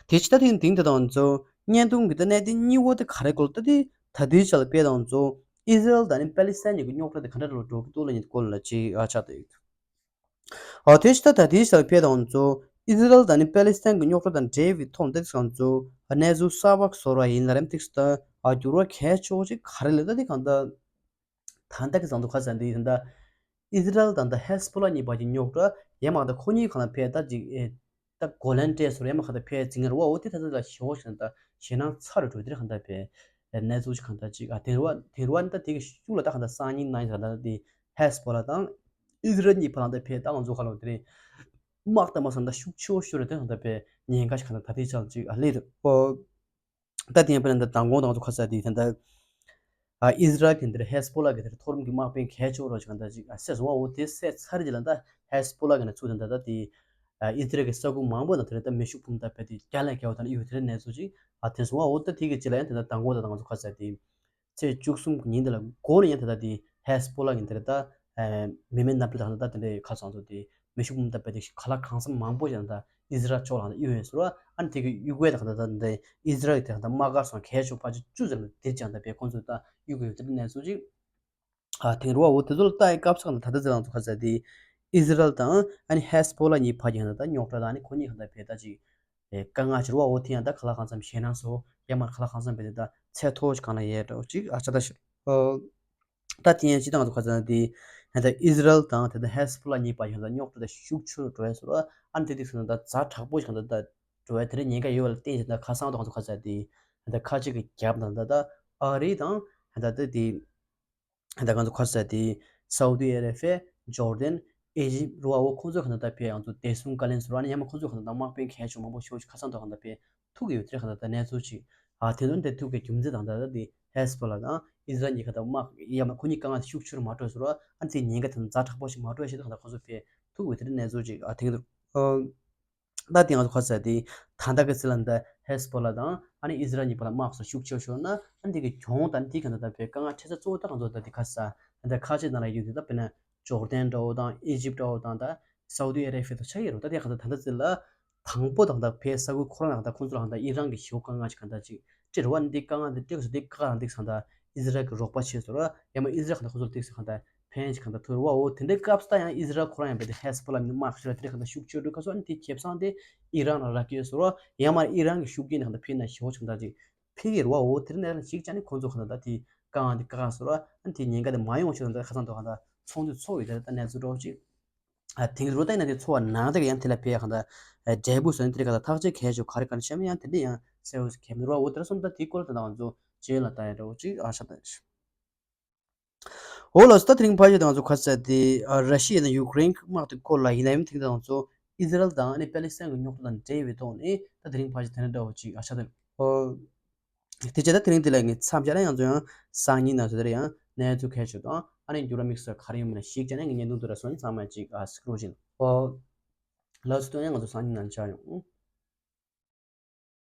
དེ་ཕྱི་ད་ཐེངས་དེང་དེ་དང་ཚོ་བརྙན་ཐུང་གི་ད་གནད་དོན་གཉིས་པོ་དེ་ག་རེ་སྐོར་ད་དེ་ད་དུས་ཆ་ལ་དཔེ་དང་ཚོ་ཨི་ཟི་རལ་དང་ནི་པ་ལི་སི་ཐན་གཉིས་ཀྱི་རྙོག་དྲ་དེ་ག་འདྲ་འདྲ་བོ་འགྲོ་གི་འདུག་ལ་ཉིད་སྐོར་ལ་ཅིག་ཨ་ཆ་དེ་ཡོད། ཨ་དེ་ཕྱི་ད་ད་དེ་ཕྱི་ཕེ་དང་ཚོ་ཨི་ཟི་རལ་དང་ནི་པ་ལི་སི་ཐན་གྱི་རྙོག་དྲ་དང་འབྲེལ་བའི་ཐོག་འདི་ཚང་ཚོ་གནས་ཚུལ་གསར་པ་བཟོ་བ་ཡིན་ལ་རེམ་ཏིག་སི་ད་ཨ་འགྱུར་བ་གལ་ཆེ་བོ་ཅིག་ག་རེ་ལས་ད་དེ་གང་ད་ད་ལྟ་གི་ཚང་ཚོ་ཁ་ཚ་འདི་ད་ལྟ་ཨི་ཟི་རལ་དང་ད་ཧེ་སི་པོ་ལ་གཉིས་བར་གྱི་རྙོག་དྲ་ཡན་མ་ད་ཁོ་གཉིས་གང་ལ་ཕེ་ད་ཅིག་ཨེ་ད་གོ་ལན་སྤྲད་སོ་རེ་མ་ཁ་ད་ཕེ་ཚིང་ངར་བ་འོ་དེ་ད་ད་ལ་ཞེ་བོ་ཞིག་ད་ཞེ་ནང་ཚ་རུ་འགྲོ་དེ་རེ་གང་ད་ཕེ་གནས་ཚུལ་ཅིག་གང་ད་ཅིག་ཨ་དེ་རུ་བ་དེ་རུ་བ་ད་དེ་གི་ཤུགས་ལ་ད་གང་ད་སང་ཉིན་ནང་ཡིན་ད་ད་དེ་ཧེ་སི་པོ་ལ་དང་ཨི་ཟི་རལ་གཉིས་བར་ལ་ད་ཕེ་ད་ང་ཚོ་ཁ་ལོ་དེ་རེ་དམག་ད་མ་སང་ད་ཤུགས་ཆེ་བོ་ཤུ་རེ་དེ་གང་ད་ཕེ་ཉེན་ཁ་ཞིག་གང་ད་ད་དེ་ཆགས་ཅིག་ཨ་ལེ་རུ་ཨོ། ད་དེ་ཡང་དཔེར་ན་ད་མདང་དགོང་དང་ཚོ་ཁ་ས་དེ་ད་ལྟ་ཨ་ཨི་ཟི་རལ་གྱི་འདིར་ཧེ་སི་པོ་ལ་གི་དེར་མཐོ་རིམ་གྱི་དམག་དཔོན་གལ་ཆེ་བོ་རོ་ཅིག་ག་འདྲ་ཅིག་ཨ་སེ་སོང་བ་འོ་དེ་སེ་ཚར་རྗེས་ལ་ད་ཧེ་སི་པོ་ལ་གི་ནས་ཚུར་ད་ད་ད་དེ་ཨ་ཨི་ཟི་རལ་གྱི་ས་ཁུལ་མང་པོ་ནང་དེར་ད་མེ་ཤུགས་འཕུར་མདའ་བེད་དེ་རྒྱ་ལ་རྒྱ་བོ་དང་ཨི་བོ་དེར་གནས་ཚུལ་ཅིག་ཨ་དེ་སོང་བ་འོ་ད་དེ་གི་རྗེས་ལ་ཡང་དེ་ད་མདང་དགོང་དང་ཚོ་ཁ་ས་དེ། ཚེས་བཅུ་གསུམ་གྱི་ཉིན་དེ་ལ་འགོ་ནས་ཡང་ད་ལྟ་དེ་ཧེ་སི་པོ་ལ་གི་འདིར་ད་མི་མེད་གནམ་གྲུ་དང་ད་ལྟ་དེ་འདྲའི་ཁ་སང་ཚོ་དེ་མེ་ཤུགས་འཕུར་མདའ་བེད་དེ་ག་ལ་གང་འཚམ་མང་པོ་ཞིག་ད་ཨི་ཟི་རལ་ཕྱོགས་ལ་ད་གཡུག་ཡོད་ཟེར་བ། ཨ་ནི་དེ་གི་གཡུག་པའི་ད་ད་ད་ཨི་ཟི་རལ་གི་དེ་ད་དམག་སྒར་སོང་གས་ཆོག་ཕལ་ཆེར་བཅུ་ཙམ་ལ་དེ་ཅང་ད་བེད་ཁོང་ཚོས་ད་གཡུག་གི་ཡོད་དེ་གནས་ཚུལ་ཅིག་ཨ་དེང་རུ་བ་འོ་དེ་ཚོ་ལ་ལྟ་ཡི་སྐབས་སུ་ད་ལྟ་ཚེ་རང་ཚོ་ཁ་ཚ་དེ་ཨི་ཟི་རལ་དང་ཨ་ནི་ཧེ་སི་པོ་ལ་གཉིས་བར་གྱི་ད་རྙོག་དྲ་དང་ཨ་ནི་ཁོ་གཉིས་ཁ་ད་བེད་ད་ཅིག་དཀའ་ངལ་ཆེ་རུ་བ་འོ་དེ་ཡང་ད་ག་ལ་གང་འཚམ་ཞེད་སྣང་སོ་ཡ་མར་ག་ལ་གང་འཚམ་བེད་དེ་ད་ཚད་མཐོ་བོ་ཞིག་གང་ལ་ཡས་འདྲ་བོ་ཅིག་ཨ་ཆ་ད་ཤོད། ད་དེ་ཡང་སྤྱི་བཏང་ང་ཚོ་ཁ་ཚ་དེ་ད་ཨི་ཟི་རལ་དང་དེ་ད་ཧེ་སི་པོ་ལ་གཉིས་བར་ཡང་ད་རྙོག་དྲ་དེ་ཤུགས་ཆེ་རུ་འགྲོ་ཡ་སོ་ར། ཨ་ནི་དེ་དུས་སུ་ད་ཛ་དྲག་པོ་ཞིག་ད་ད་འགྲོ་ཡ་དེ་རིང་ཉེན་ཁ་ཡོད་པ་ལ་བརྟེན་ཞིང་ད་ཁ་སང་དུ་ང་ཚོ་ཁ་ཚ་དེ་ད་ཁ་ཅིག་གི་རྒྱབ་དང་ད་ད་ཨ་རི་དང་ད་ད་དེ་ད་ང་ཚོ་ཁ་ཚ་དེ་སའུ་ཏི་ཨ་ར་བྷི་ཡ་ཇོར་ཌན་ཨེ་ཇིབ་རུ་བ་འོ་ཁོང་ཚོ་ག་ད་ད་ཕེ་ང་ཚོ་བདེ་སྲུང་བཀའ་བློན་ཟེར་བ་ནི་ཡང་མ་ཁོང་ཚོ་ག་ད་ད་དམག་དཔོན་གལ་ཆེ་མང་པོ་ཤོར་ཞིག་ཁ་སང་དུ་ག་ད་ཕེ་ཐུག་གི་ཡོད་དེ་ག་ད་ད་གནས་ཚུལ་ཅིག་ཨ་དེ་ཚོ་འདི་ཐུག་གི་རྒྱུ་མཚན་དང་ད་ལྟ་དེ་ཧེ་སི་པོ་ལ་དང་ཨི་ཟི་རལ་གཉིས་ཀ་དང་དམག་ཡ་མ་ཁོ་གཉིས་དཀའ་ངལ་དེ་ཤུགས་ཆེ་རུ་མ་འགྲོ་ཟེར་བ། ཨ་ནི་དེ་ཉེན་ཁ་དེ་ཛ་དྲག་པོ་ཞིག་མ་འགྲོ་ཞེས་དང་ད་ཁོ་ཚོ་ཕེ་ཐུག་འོས་དེ་གནས་ཚུལ་ཅིག་ཨ་ཐེངས་འདུག་ད་དེ་ང་ཚོ་ཁ་ས་དེ་ད་ལྟ་གི་སི་ལ་འདི་ཧེ་སི་པོ་ལ་དང་ཨ་ནི་ཨི་ཟི་རལ་གཉིས་བར་ལ་དམག་སོགས་ཤུགས་ཆེ་ཤོར་ན་ཨ་ནི་དེ་གི་གྱོང་དང་དེ་ག་ད་ད་ཕེ་དཀའ་ངལ་འཕྲད་ས་གཙོ་བོ་ད་ང་ཚོ་ད་དེ་ཁ་ས་ད་ཁ་ཆེ་ནང་ལ་ཡོད་དེ་ད་དཔེར་ན་ཇོར་ཌན་འདྲ་བོ་དང་ཨི་ཇིབ་འདྲ་བོ་དང་ད་སའུ་ཏི་ཨ་ར་བྷི་ཡ་དང་ཆ་ཡི་རོ། ད་དེ་ག་ད་ད་ལྟ་སི་ལ། དང་པོ་དང་ད་ཕའི་ས་ཁུལ་ཁོ་རང་ལ་ད་ཁོང་ཚོ་ལ་ད་ཨི་རན་གྱི་ཞོག་དཀའ་ངལ་ཅིག་གང་འདྲ་ཅིག་སྤྲད་རེད་བ། འདི་དཀའ་ངལ་འདི་སྤྲད་དགོས་སོ། འདི་དཀའ་ངལ་འདི་གང་ད་ཨི་ཟི་རལ་གྱི་རོགས་པ་བྱས་སོ་ར། ཡང་མ་ཨི་ཟི་རལ་གང་ད་ཁོང་ཚོ་ལ་ཏིག་སེ་གང་ད་ཕན་ཅིག་གང་ད་ཐུག་རེད་བ། འོ་དེ་འདྲའི་སྐབས་སུ་ད་ཡང་ཨི་ཟི་རལ་ཁོ་རང་ཡང་བས་དེ་ཧེ་སི་པོ་ལ་མི་དམག་ཤོར་དེ་གང་ད་ཤུགས་ཆེ་འགྲོ་ག་སོ། ཨ་ནི་དེ་ཁེ་བཟང་དེ་ཨི་རན་ལ་རག་གི་ཡོད་སོ་ར། ཡང་མ་ཨི་རན་གྱི་ཤུགས་རྐྱེན་གང་ད་ཕན་ན་ཞོག་ཅིག་གང་ད་ཅིག་ཕན་གྱི་རེད་བ། འོ་དེ་འདྲ་ཞིག་ཅང་ནི་ཁོང་ཚོ་གང་ད་ད་དེ་དཀའ་ངལ་འདི་བཀག་སོ་ར། ཨ་ནི་དེ་ཉེན་ཁ་དེ་མ་ཡོང་ཆེད་དང་ད་ཁ་སང་དུ་གང་ད་ཚོགས་འདུ་ཚོགས་ཡོད་དེ་ད་གནས་ཚུལ་འདྲ་བོ་ཅིག་ཨ་དེང་རུ་ད་ཡིན་ན་དེ་ཚོ་བ་ནང་དེ་ག་ཡང་དེ་ལ་ཕེ་ཡ་གང་ད་འབྲས་བུ་སོན་དེ་ག་ད་ཐག་གཅོད་གལ་ཆེ་ག་རེ་ག་རེ་བྱས་ན་ཡང་དེ་འདྲ་ཡང་གསལ་བོ་ཁེམ་རུ་བ། འོ་དེ་ར་སོང་ད་དེ་སྐོར་དེ་ང་ཚོ་རྗེས་ལ་ད་ཡ་འདྲ་བོ་ཅིག་ཨ་ཤ་ད་ཤ། འོ་ལགས་སོ། ད་དེ་རིང་ཕལ་ཆེར་ད་ང་ཚོ་ཁ་ས་དེ་ཨ་ར་ཤི་ཡ་དང་ཡུཀ་རེན་གྱི་དམག་དེ་སྐོར་ལ་ཡིན་ན་ཡང་དེང་ད་ང་ཚོ་ཨི་ཟི་རལ་དང་ཨ་ནི་པ་ལི་སི་ཐན་གྱི་རྙོག་དྲ་དང་འབྲེལ་བའི་ཐོག་ནས་ད་དེ་རིང་ཕལ་ཆེར་དེ་འདྲ་འདྲ་བོ་ཅིག་ཨ་ཤ་ད་ཨོ། དེ་བྱས་ད་དེ་རིང་འདི་ལ་ངས་མཚམས་བཞག་ན་ཡང་ཚོ་ཡང་སང་ཉིན་ནང་ཚོ་དེར་ཡང་གནས་ཚུལ་གལ་ཆེ་དང་ཨ་ནི་འགྱུར་བ་དམིགས་བསལ་ག་རེ་ཡོང་མིན་ཞིག་བྱས་ན་ངས་བརྙན་ཐུང་དུ་ར་སོང་ཚང་མ་ཅིག་ཨ་སི་ཀྲོ་བཞིན་ཨོ། ལགས་སོ། དེ་ཡང་ང་ཚོ་སང་ཉིན་ནང་མཇལ་ཡོང་།